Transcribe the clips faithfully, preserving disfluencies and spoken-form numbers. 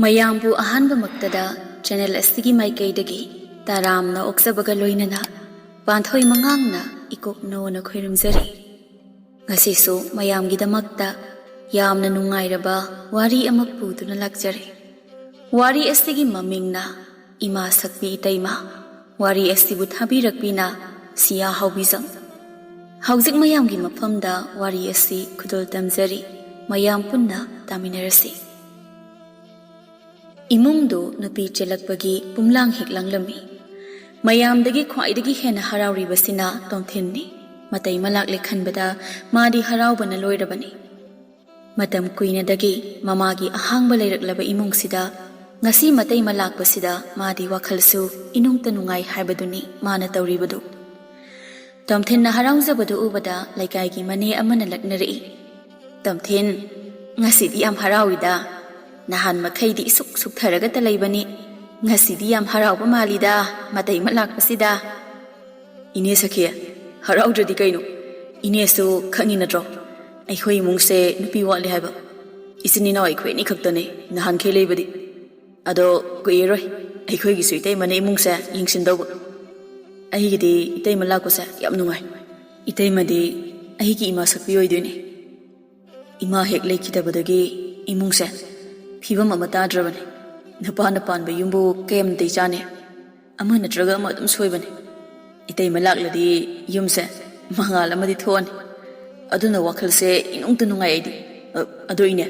ꯃꯌꯥꯝꯕꯨ ꯑꯍꯥꯟꯕꯃꯛꯇꯗ ꯆꯦꯅꯦꯜ ꯑꯁꯤꯒꯤ ꯃꯥꯏꯀꯩꯗꯒꯤ ꯇꯔꯥꯝꯅ ꯑꯣꯛꯆꯕꯒ ꯂꯣꯏꯅꯅ ꯄꯥꯟꯊꯣꯏ ꯃꯉꯥꯡꯅ ꯏꯀꯣꯛꯅꯣꯅ ꯈꯣꯏꯔꯝꯖꯔꯤ꯫ ꯉꯁꯤꯁꯨ ꯃꯌꯥꯝꯒꯤꯗꯃꯛꯇ ꯌꯥꯝꯅ ꯅꯨꯡꯉꯥꯏꯔꯕ ꯋꯥꯔꯤ ꯑꯃ ꯄꯨꯗꯨꯅ ꯂꯥꯛꯆꯔꯦ꯫ ꯋꯥꯔꯤ ꯑꯁꯤꯒꯤ ꯃꯃꯤꯡꯅ ꯏꯃꯥ ꯁꯛꯄꯤ ꯏꯇꯩꯃ꯫ ꯋꯥꯔꯤ ꯑꯁꯤꯕꯨ ꯊꯥꯕꯤꯔꯛꯄꯤꯅ ꯁꯤꯌꯥ ꯍꯥꯎꯕꯤꯖꯝ꯫ ꯍꯧꯖꯤꯛ ꯃꯌꯥꯝꯒꯤ ꯃꯐꯝꯗ ꯋꯥꯔꯤ ꯑꯁꯤ ꯈꯨꯗꯣꯜ ꯇꯝꯖꯔꯤ꯫ ꯃꯌꯥꯝ ꯄꯨꯟꯅ ꯇꯥꯃꯤꯟꯅꯔꯁꯤ꯫ ꯏꯃꯨꯡꯗꯨ ꯅꯨꯄꯤ ꯆꯦꯜꯂꯛꯄꯒꯤ ꯄꯨꯝꯂꯥꯡ ꯍꯦꯛ ꯂꯥꯡꯂꯝꯃꯤ꯫ ꯃꯌꯥꯝꯗꯒꯤ ꯈ꯭ꯋꯥꯏꯗꯒꯤ ꯍꯦꯟꯅ ꯍꯔꯥꯎꯔꯤꯕꯁꯤꯅ ꯇꯣꯝꯊꯤꯟꯅꯤ꯫ ꯃꯇꯩ ꯃꯂꯥꯛꯂꯦ ꯈꯟꯕꯗ ꯃꯥꯗꯤ ꯍꯔꯥꯎꯕꯅ ꯂꯣꯏꯔꯕꯅꯤ꯫ ꯃꯇꯝ ꯀꯨꯏꯅꯗꯒꯤ ꯃꯃꯥꯒꯤ ꯑꯍꯥꯡꯕ ꯂꯩꯔꯛꯂꯕ ꯏꯃꯨꯡꯁꯤꯗ ꯉꯁꯤ ꯃꯇꯩ ꯃꯂꯥꯛꯄꯁꯤꯗ ꯃꯥꯗꯤ ꯋꯥꯈꯜꯁꯨ ꯏꯅꯨꯡꯇ ꯅꯨꯡꯉꯥꯏ ꯍꯥꯏꯕꯗꯨꯅꯤ ꯃꯥꯅ ꯇꯧꯔꯤꯕꯗꯨ꯫ ꯇꯣꯝꯊꯤꯟꯅ ꯍꯔꯥꯎꯖꯕꯗꯨ ꯎꯕꯗ ꯂꯩꯀꯥꯏꯒꯤ ꯃꯅꯦ ꯑꯃꯅ ꯂꯛꯅꯔꯛꯏ, "ꯇꯣꯝꯊꯤꯟ, ꯉꯁꯤꯗꯤ ꯌꯥꯝ ꯍꯔꯥꯎꯏꯗ꯫ ꯅꯍꯥꯟ ꯃꯈꯩꯗꯤ ꯏꯁꯨꯛ ꯁꯨꯛꯊꯔꯒꯇ ꯂꯩꯕꯅꯤ꯫ ꯉꯁꯤꯗꯤ ꯌꯥꯝ ꯍꯔꯥꯎꯕ ꯃꯥꯜꯂꯤꯗ, ꯃꯇꯩ ꯃꯂꯥꯛꯄꯁꯤꯗ꯫" "ꯏꯅꯦ ꯁꯈꯤ, ꯍꯔꯥꯎꯗ꯭ꯔꯗꯤ ꯀꯩꯅꯣ? ꯏꯅꯦꯁꯨ ꯈꯪꯉꯤ ꯅꯠꯇ꯭ꯔꯣ, ꯑꯩꯈꯣꯏ ꯏꯃꯨꯡꯁꯦ ꯅꯨꯄꯤ ꯋꯥꯠꯂꯦ ꯍꯥꯏꯕ? ꯏꯆꯤꯟ ꯏꯅꯥꯎ ꯑꯩꯈꯣꯏ ꯑꯅꯤꯈꯛꯇꯅꯦ ꯅꯍꯥꯟꯈꯩ ꯂꯩꯕꯗꯤ꯫ ꯑꯗꯣ ꯀꯨꯏꯔꯔꯣꯏ ꯑꯩꯈꯣꯏꯒꯤꯁꯨ ꯏꯇꯩꯃꯅ ꯏꯃꯨꯡꯁꯦ ꯌꯦꯡꯁꯤꯟꯗꯧꯕ꯫ ꯑꯩꯒꯤꯗꯤ ꯏꯇꯩꯃ ꯂꯥꯛꯄꯁꯦ ꯌꯥꯝ ꯅꯨꯡꯉꯥꯏ꯫ ꯏꯇꯩꯃꯗꯤ ꯑꯩꯒꯤ ꯏꯃꯥ ꯁꯛꯄꯤ ꯑꯣꯏꯗꯣꯏꯅꯦ꯫ ꯏꯃꯥ ꯍꯦꯛ ꯂꯩꯈꯤꯗꯕꯗꯒꯤ ꯏꯃꯨꯡꯁꯦ ꯐꯤꯕꯝ ꯑꯃ ꯇꯥꯗ꯭ꯔꯕꯅꯤ꯫ ꯅꯨꯄꯥꯅ ꯄꯥꯟꯕ ꯌꯨꯝꯕꯨ ꯀꯌꯥꯝ ꯅꯥꯇꯩ ꯆꯥꯅꯤ? ꯑꯃ ꯅꯠꯇ꯭ꯔꯒ ꯑꯃ ꯑꯗꯨꯝ ꯁꯣꯏꯕꯅꯤ꯫ ꯏꯇꯩꯃ ꯂꯥꯛꯂꯗꯤ ꯌꯨꯝꯁꯦ ꯃꯉꯥꯜ ꯑꯃꯗꯤ ꯊꯣꯛꯑꯅꯤ꯫ ꯑꯗꯨꯅ ꯋꯥꯈꯜꯁꯦ ꯏꯅꯨꯡꯇ ꯅꯨꯡꯉꯥꯏ ꯑꯩꯗꯤ꯫ ꯑ, ꯑꯗꯣ ꯏꯅꯦ,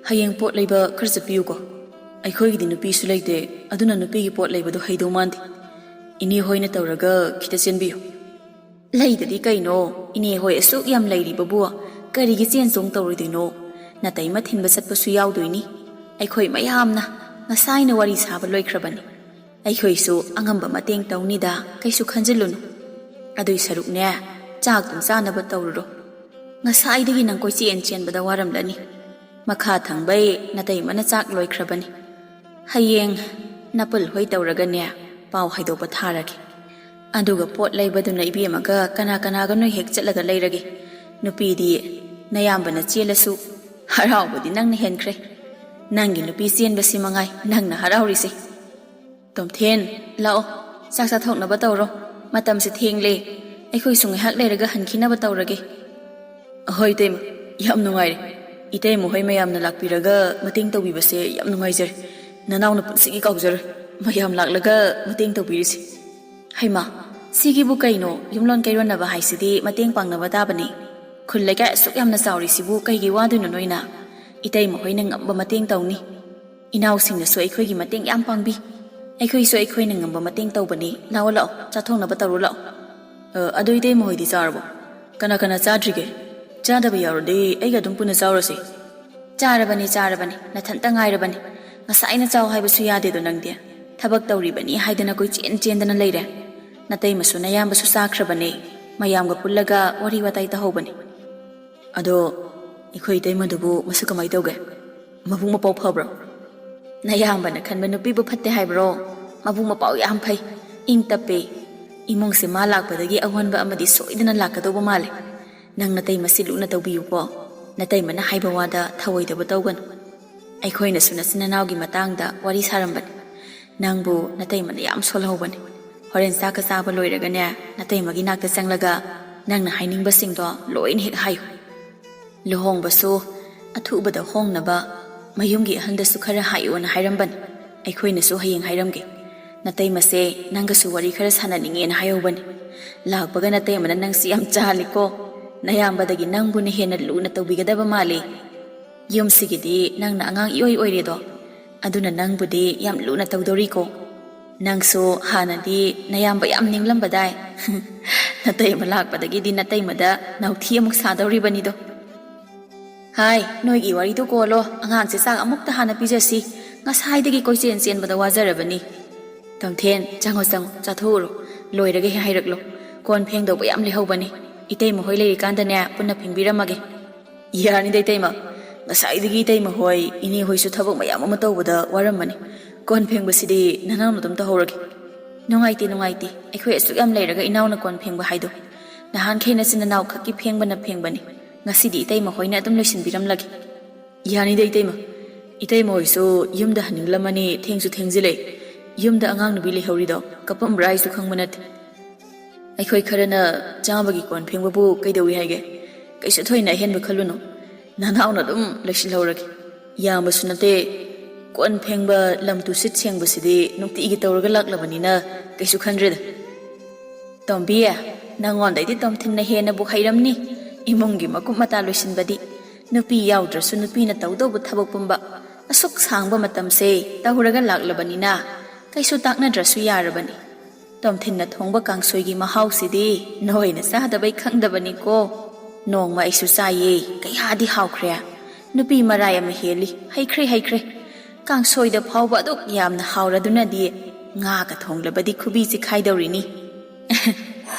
ꯍꯌꯦꯡ ꯄꯣꯠ ꯂꯩꯕ ꯈꯔ ꯆꯠꯄꯤꯌꯨꯀꯣ꯫ ꯑꯩꯈꯣꯏꯒꯤꯗꯤ ꯅꯨꯄꯤꯁꯨ ꯂꯩꯇꯦ, ꯑꯗꯨꯅ ꯅꯨꯄꯤꯒꯤ ꯄꯣꯠ ꯂꯩꯕꯗꯣ ꯍꯩꯗꯧ ꯃꯥꯟꯗꯦ꯫ ꯏꯅꯦ ꯍꯣꯏꯅ ꯇꯧꯔꯒ ꯈꯤꯇ ꯆꯦꯟꯕꯤꯌꯨ꯫ "ꯂꯩꯗꯗꯤ ꯀꯩꯅꯣ, ꯏꯅꯦ ꯍꯣꯏ ꯑꯁꯨꯛ ꯌꯥꯝ ꯂꯩꯔꯤꯕꯕꯨ ꯀꯔꯤꯒꯤ ꯆꯦꯟ ꯆꯣꯡ ꯇꯧꯔꯣꯏꯗꯣꯏꯅꯣ? ꯅꯥꯇꯩꯃ ꯊꯤꯟꯕ ꯆꯠꯄꯁꯨ ꯌꯥꯎꯗꯣꯏꯅꯤ꯫ ꯑꯩꯈꯣꯏ ꯃꯌꯥꯝꯅ ꯉꯁꯥꯏꯅ ꯋꯥꯔꯤ ꯁꯥꯕ ꯂꯣꯏꯈ꯭ꯔꯕꯅꯤ꯫ ꯑꯩꯈꯣꯏꯁꯨ ꯑꯉꯝꯕ ꯃꯇꯦꯡ ꯇꯧꯅꯤꯗ, ꯀꯩꯁꯨ ꯈꯟꯖꯤꯜꯂꯨꯅꯨ꯫ ꯑꯗꯨꯏ ꯁꯔꯨꯛꯅꯦ, ꯆꯥꯛꯇꯨꯝ ꯆꯥꯅꯕ ꯇꯧꯔꯨꯔꯣ꯫ ꯉꯁꯥꯏꯗꯒꯤ ꯅꯪ ꯀꯣꯏꯆꯦꯟ ꯆꯦꯟꯕꯗ ꯋꯥꯔꯝꯂꯅꯤ꯫ ꯃꯈꯥ ꯊꯪꯕꯩ ꯅꯥꯇꯩꯃꯅ ꯆꯥꯛ ꯂꯣꯏꯈ꯭ꯔꯕꯅꯤ꯫ ꯍꯌꯦꯡ ꯅꯄꯜ ꯍꯣꯏ ꯇꯧꯔꯒꯅꯦ, ꯄꯥꯎ ꯍꯥꯏꯗꯣꯛꯄ ꯊꯥꯔꯒꯦ꯫ ꯑꯗꯨꯒ ꯄꯣꯠ ꯂꯩꯕꯗꯨꯅ ꯏꯕꯦꯝꯃꯒ ꯀꯅꯥ ꯀꯅꯥꯒꯅꯣ ꯍꯦꯛ ꯆꯠꯂꯒ ꯂꯩꯔꯒꯦ꯫ ꯅꯨꯄꯤꯗꯤ ꯅꯌꯥꯝꯕꯅ ꯆꯦꯜꯂꯁꯨ ꯍꯔꯥꯎꯕꯗꯤ ꯅꯪꯅ ꯍꯦꯟꯈ꯭ꯔꯦ꯫" ꯅꯪꯒꯤ ꯅꯨꯄꯤ ꯆꯦꯟꯕꯁꯤ ꯃꯉꯥꯏ ꯅꯪꯅ ꯍꯔꯥꯎꯔꯤꯁꯦ꯫ ꯇꯣꯝꯊꯦꯟ, ꯂꯥꯛꯑꯣ, ꯆꯥꯛ ꯆꯥꯊꯣꯛꯅꯕ ꯇꯧꯔꯣ꯫ ꯃꯇꯝꯁꯦ ꯊꯦꯡꯂꯦ꯫ ꯑꯩꯈꯣꯏꯁꯨ ꯉꯥꯏꯍꯥꯛ ꯂꯩꯔꯒ ꯍꯟꯈꯤꯅꯕ ꯇꯧꯔꯒꯦ꯫ ꯑꯍꯣꯏ ꯏꯇꯩꯃ, ꯌꯥꯝ ꯅꯨꯡꯉꯥꯏꯔꯦ꯫ ꯏꯇꯩꯃ ꯍꯣꯏ ꯃꯌꯥꯝꯅ ꯂꯥꯛꯄꯤꯔꯒ ꯃꯇꯦꯡ ꯇꯧꯕꯤꯕꯁꯦ ꯌꯥꯝ ꯅꯨꯡꯉꯥꯏꯖꯔꯦ꯫ ꯅꯅꯥꯎꯅ ꯄꯨꯟꯁꯤꯒꯤ ꯀꯥꯎꯖꯔꯣꯏ, ꯃꯌꯥꯝ ꯂꯥꯛꯂꯒ ꯃꯇꯦꯡ ꯇꯧꯕꯤꯔꯤꯁꯦ꯫ ꯍꯩꯃꯥ, ꯁꯤꯒꯤꯕꯨ ꯀꯩꯅꯣ? ꯌꯨꯝꯂꯣꯟ ꯀꯩꯔꯣꯟꯅꯕ ꯍꯥꯏꯁꯤꯗꯤ ꯃꯇꯦꯡ ꯄꯥꯡꯅꯕ ꯇꯥꯕꯅꯤ꯫ ꯈꯨꯜ ꯂꯩꯀꯥꯏ ꯑꯁꯨꯛ ꯌꯥꯝꯅ ꯆꯥꯎꯔꯤꯁꯤꯕꯨ ꯀꯩꯒꯤ ꯋꯥꯗꯣꯏꯅꯣ ꯅꯣꯏꯅ? ꯏꯇꯩꯃ ꯍꯣꯏꯅ ꯉꯝꯕ ꯃꯇꯦꯡ ꯇꯧꯅꯤ꯫ ꯏꯅꯥꯎꯁꯤꯡꯅꯁꯨ ꯑꯩꯈꯣꯏꯒꯤ ꯃꯇꯦꯡ ꯌꯥꯝ ꯄꯥꯡꯕꯤ꯫ ꯑꯩꯈꯣꯏꯁꯨ ꯑꯩꯈꯣꯏꯅ ꯉꯝꯕ ꯃꯇꯦꯡ ꯇꯧꯕꯅꯤ꯫ ꯂꯥꯛꯑꯣ, ꯂꯥꯛꯑꯣ, ꯆꯥꯊꯣꯛꯅꯕ ꯇꯧꯔꯣ, ꯂꯥꯛꯑꯣ꯫ ꯑ, ꯑꯗꯨ ꯏꯇꯩꯃ ꯍꯣꯏꯗꯤ ꯆꯥꯔꯕꯣ? ꯀꯅꯥ ꯀꯅꯥ ꯆꯥꯗ꯭ꯔꯤꯒꯦ? ꯆꯥꯗꯕ ꯌꯥꯎꯔꯗꯤ ꯑꯩꯒ ꯑꯗꯨꯝ ꯄꯨꯟꯅ ꯆꯥꯎꯔꯁꯦ꯫ ꯆꯥꯔꯕꯅꯤ, ꯆꯥꯔꯕꯅꯤ, ꯅꯊꯟꯇ ꯉꯥꯏꯔꯕꯅꯤ꯫ ꯉꯁꯥꯏꯅ ꯆꯥꯎ ꯍꯥꯏꯕꯁꯨ ꯌꯥꯗꯦꯗꯣ ꯅꯪꯗꯤ꯫ ꯊꯕꯛ ꯇꯧꯔꯤꯕꯅꯤ ꯍꯥꯏꯗꯅ ꯀꯣꯏꯆꯦꯟ ꯆꯦꯟꯗꯅ ꯂꯩꯔꯦ꯫ ꯅꯇꯩꯃꯁꯨ ꯅꯌꯥꯝꯕꯁꯨ ꯆꯥꯈ꯭ꯔꯕꯅꯦ꯫ ꯃꯌꯥꯝꯒ ꯄꯨꯜꯂꯒ ꯋꯥꯔꯤ ꯋꯥꯇꯥꯏ ꯇꯧꯍꯧꯕꯅꯤ꯫ ꯑꯗꯣ ꯑꯩꯈꯣꯏ ꯏꯇꯩꯃꯗꯨꯕꯨ ꯃꯁꯛ ꯀꯃꯥꯏ ꯇꯧꯒꯦ? ꯃꯕꯨꯛ ꯃꯄꯥꯎ ꯐꯕ꯭ꯔꯣ? ꯅꯌꯥꯝꯕꯅ ꯈꯟꯕ ꯅꯨꯄꯤꯕꯨ ꯐꯠꯇꯦ ꯍꯥꯏꯕ꯭ꯔꯣ? ꯃꯕꯨꯛ ꯃꯄꯥꯎ ꯌꯥꯝ ꯐꯩ, ꯏꯪ ꯇꯞꯄꯦ꯫ ꯏꯃꯨꯡꯁꯦ ꯃꯥ ꯂꯥꯛꯄꯗꯒꯤ ꯑꯑꯣꯟꯕ ꯑꯃꯗꯤ ꯁꯣꯏꯗꯅ ꯂꯥꯛꯀꯗꯧꯕ ꯃꯥꯜꯂꯦ꯫ ꯅꯪ ꯅꯇꯩꯃꯁꯤ ꯂꯨꯅ ꯇꯧꯕꯤꯌꯨꯀꯣ꯫ ꯅꯇꯩꯃꯅ ꯍꯥꯏꯕ ꯋꯥꯗ ꯊꯧꯑꯣꯏꯗꯕ ꯇꯧꯒꯅꯨ꯫ ꯑꯩꯈꯣꯏꯅꯁꯨ ꯅꯆꯤꯟ ꯅꯅꯥꯎꯒꯤ ꯃꯇꯥꯡꯗ ꯋꯥꯔꯤ ꯁꯥꯔꯝꯕꯅꯤ꯫ ꯅꯪꯕꯨ ꯅꯇꯩꯃꯅ ꯌꯥꯝ ꯁꯣꯜꯍꯧꯕꯅꯤ꯫ ꯍꯣꯔꯦꯟ ꯆꯥꯛꯀ ꯆꯥꯕ ꯂꯣꯏꯔꯒꯅꯦ, ꯅꯇꯩꯃꯒꯤ ꯅꯥꯛꯇ ꯆꯪꯂꯒ ꯅꯪꯅ ꯍꯥꯏꯅꯤꯡꯕꯁꯤꯡꯗꯣ ꯂꯣꯏꯅ ꯍꯦꯛ ꯍꯥꯏꯌꯨ꯫ ꯂꯨꯍꯣꯡꯕꯁꯨ ꯑꯊꯨꯕꯗ ꯍꯣꯡꯅꯕ ꯃꯌꯨꯝꯒꯤ ꯑꯍꯜꯗꯁꯨ ꯈꯔ ꯍꯥꯏꯌꯣꯅ ꯍꯥꯏꯔꯝꯕꯅꯤ꯫ ꯑꯩꯈꯣꯏꯅꯁꯨ ꯍꯌꯦꯡ ꯍꯥꯏꯔꯝꯒꯦ꯫ ꯅꯇꯩꯃꯁꯦ ꯅꯪꯒꯁꯨ ꯋꯥꯔꯤ ꯈꯔ ꯁꯥꯟꯅꯅꯤꯡꯉꯦꯅ ꯍꯥꯏꯍꯧꯕꯅꯤ꯫ ꯂꯥꯛꯄꯒ ꯅꯇꯩꯃꯅ ꯅꯪꯁꯤ ꯌꯥꯝ ꯆꯥꯜꯂꯤꯀꯣ꯫ ꯅꯌꯥꯝꯕꯗꯒꯤ ꯅꯪꯕꯨꯅ ꯍꯦꯟꯅ ꯂꯨꯅ ꯇꯧꯕꯤꯒꯗꯕ ꯃꯥꯜꯂꯤ꯫ ꯌꯨꯝꯁꯤꯒꯤꯗꯤ ꯅꯪꯅ ꯑꯉꯥꯡ ꯏꯑꯣꯏ ꯑꯣꯏꯔꯦꯗꯣ꯫ ꯑꯗꯨꯅ ꯅꯪꯕꯨꯗꯤ ꯌꯥꯝ ꯂꯨꯅ ꯇꯧꯗꯧꯔꯤꯀꯣ꯫ ꯅꯪꯁꯨ ꯍꯥꯟꯅꯗꯤ ꯅꯌꯥꯝꯕ ꯌꯥꯝ ꯅꯤꯡꯂꯝꯕꯗꯥꯏ꯫ ꯅꯇꯩꯃ ꯂꯥꯛꯄꯗꯒꯤꯗꯤ ꯅꯇꯩꯃꯗ ꯅꯥꯎꯊꯤ ꯑꯃꯨꯛ ꯁꯥꯗꯧꯔꯤꯕꯅꯤꯗꯣ꯫ ꯍꯥꯏ, ꯅꯣꯏꯒꯤ ꯋꯥꯔꯤꯗꯣ ꯀꯣꯜꯂꯣ, ꯑꯉꯥꯡꯁꯦ ꯆꯥꯛ ꯑꯃꯨꯛꯇ ꯍꯥꯟꯅ ꯄꯤꯖꯁꯤ꯫ ꯉꯁꯥꯏꯗꯒꯤ ꯀꯣꯏꯆꯦꯟ ꯆꯦꯟꯕꯗ ꯋꯥꯖꯔꯕꯅꯤ꯫ ꯇꯝꯊꯦꯟ, ꯆꯪꯉꯣ, ꯆꯪꯉꯣ, ꯆꯥꯊꯣꯛꯎꯔꯣ꯫ ꯂꯣꯏꯔꯒ ꯍꯦꯛ ꯍꯥꯏꯔꯛꯂꯣ꯫ ꯀꯣꯟ ꯐꯦꯡꯗꯧꯕ ꯌꯥꯝ ꯂꯩꯍꯧꯕꯅꯤ꯫ ꯏꯇꯩꯃ ꯍꯣꯏ ꯂꯩꯔꯤꯀꯥꯟꯗꯅꯦ, ꯄꯨꯟꯅ ꯐꯦꯡꯕꯤꯔꯝꯃꯒꯦ꯫ ꯌꯥꯅꯤꯗ ꯏꯇꯩꯃ, ꯉꯁꯥꯏꯗꯒꯤ ꯏꯇꯩꯃ ꯍꯣꯏ, ꯏꯅꯦ ꯍꯣꯏꯁꯨ ꯊꯕꯛ ꯃꯌꯥꯝ ꯑꯃ ꯇꯧꯕꯗ ꯋꯥꯔꯝꯃꯅꯤ꯫ ꯀꯣꯟ ꯐꯦꯡꯕꯁꯤꯗꯤ ꯅꯅꯥꯎꯅ ꯑꯗꯨꯝ ꯇꯧꯍꯧꯔꯒꯦ꯫ ꯅꯨꯡꯉꯥꯏꯇꯦ, ꯅꯨꯡꯉꯥꯏꯇꯦ, ꯑꯩꯈꯣꯏ ꯑꯁꯨꯛ ꯌꯥꯝ ꯂꯩꯔꯒ ꯏꯅꯥꯎꯅ ꯀꯣꯟ ꯐꯦꯡꯕ ꯍꯥꯏꯗꯣ꯫ ꯅꯍꯥꯟꯈꯩ ꯅꯆꯤꯟ ꯅꯅꯥꯎ ꯈꯛꯀꯤ ꯐꯦꯡꯕꯅ ꯐꯦꯡꯕꯅꯤ꯫ ꯉꯁꯤꯗꯤ ꯏꯇꯩꯃ ꯍꯣꯏꯅ ꯑꯗꯨꯝ ꯂꯣꯏꯁꯤꯟꯕꯤꯔꯝꯂꯒꯦ꯫ ꯌꯥꯅꯤꯗ ꯏꯇꯩꯃ, ꯏꯇꯩꯃ ꯍꯣꯏꯁꯨ ꯌꯨꯝꯗ ꯍꯟꯅꯤꯡꯂꯝꯃꯅꯤ, ꯊꯦꯡꯁꯨ ꯊꯦꯡꯖꯤꯜꯂꯛꯑꯦ꯫ ꯌꯨꯝꯗ ꯑꯉꯥꯡ ꯅꯨꯄꯤ ꯂꯩꯍꯧꯔꯤꯗꯣ ꯀꯞꯄꯝꯕ꯭ꯔꯥ ꯍꯥꯏꯁꯨ ꯈꯪꯕ ꯅꯠꯇꯦ꯫ ꯑꯩꯈꯣꯏ ꯈꯔꯅ ꯆꯥꯕꯒꯤ ꯀꯣꯟ ꯐꯦꯡꯕꯕꯨ ꯀꯩꯗꯧꯏ ꯍꯥꯏꯒꯦ? ꯀꯩꯁꯨ ꯊꯣꯏꯅ ꯑꯍꯦꯟꯕ ꯈꯜꯂꯨꯅꯨ, ꯅꯅꯥꯎꯅ ꯑꯗꯨꯝ ꯂꯣꯏꯁꯤꯜꯍꯧꯔꯒꯦ꯫ ꯌꯥꯝꯕꯁꯨ ꯅꯠꯇꯦ, ꯀꯣꯟ ꯐꯦꯡꯕ, ꯂꯝ ꯇꯨꯁꯤꯠ ꯁꯦꯡꯕꯁꯤꯗꯤ ꯅꯨꯡꯇꯤꯒꯤ ꯇꯧꯔꯒ ꯂꯥꯛꯂꯕꯅꯤꯅ ꯀꯩꯁꯨ ꯈꯟꯗ꯭ꯔꯦꯗ꯫ ꯇꯣꯝꯕꯤ, ꯅꯪꯉꯣꯟꯗꯩꯗꯤ ꯇꯣꯝꯊꯤꯟꯅ ꯍꯦꯟꯅꯕꯨ ꯍꯩꯔꯝꯅꯤ ꯏꯃꯨꯡꯒꯤ ꯃꯀꯨꯞ ꯃꯇꯥ ꯂꯣꯏꯁꯤꯟꯕꯗꯤ꯫ ꯅꯨꯄꯤ ꯌꯥꯎꯗ꯭ꯔꯁꯨ ꯅꯨꯄꯤꯅ ꯇꯧꯗꯧꯕ ꯊꯕꯛ ꯄꯨꯝꯕ ꯑꯁꯨꯛ ꯁꯥꯡꯕ ꯃꯇꯝꯁꯦ ꯇꯧꯔꯒ ꯂꯥꯛꯂꯕꯅꯤꯅ ꯀꯩꯁꯨ ꯇꯥꯛꯅꯗ꯭ꯔꯁꯨ ꯌꯥꯔꯕꯅꯤ꯫ ꯇꯣꯝꯊꯤꯟꯅ ꯊꯣꯡꯕ ꯀꯥꯡꯁꯣꯏꯒꯤ ꯃꯍꯥꯎꯁꯤꯗꯤ ꯅꯣꯏꯅ ꯆꯥꯗꯕꯩ ꯈꯪꯗꯕꯅꯤꯀꯣ꯫ ꯅꯣꯡꯃ ꯑꯩꯁꯨ ꯆꯥꯏꯌꯦ, ꯀꯌꯥꯗꯤ ꯍꯥꯎꯈ꯭ꯔꯦ꯫ ꯅꯨꯄꯤ ꯃꯔꯥꯏ ꯑꯃ ꯍꯦꯜꯂꯤ, ꯍꯩꯈ꯭ꯔꯦ, ꯍꯩꯈ꯭ꯔꯦ꯫ ꯀꯥꯡꯁꯣꯏꯗ ꯐꯥꯎꯕ ꯑꯗꯨꯛ ꯌꯥꯝꯅ ꯍꯥꯎꯔꯗꯨꯅꯗꯤ ꯉꯥꯒ ꯊꯣꯡꯂꯕꯗꯤ ꯈꯨꯕꯤ ꯆꯤꯈꯥꯏꯗꯧꯔꯤꯅꯤ꯫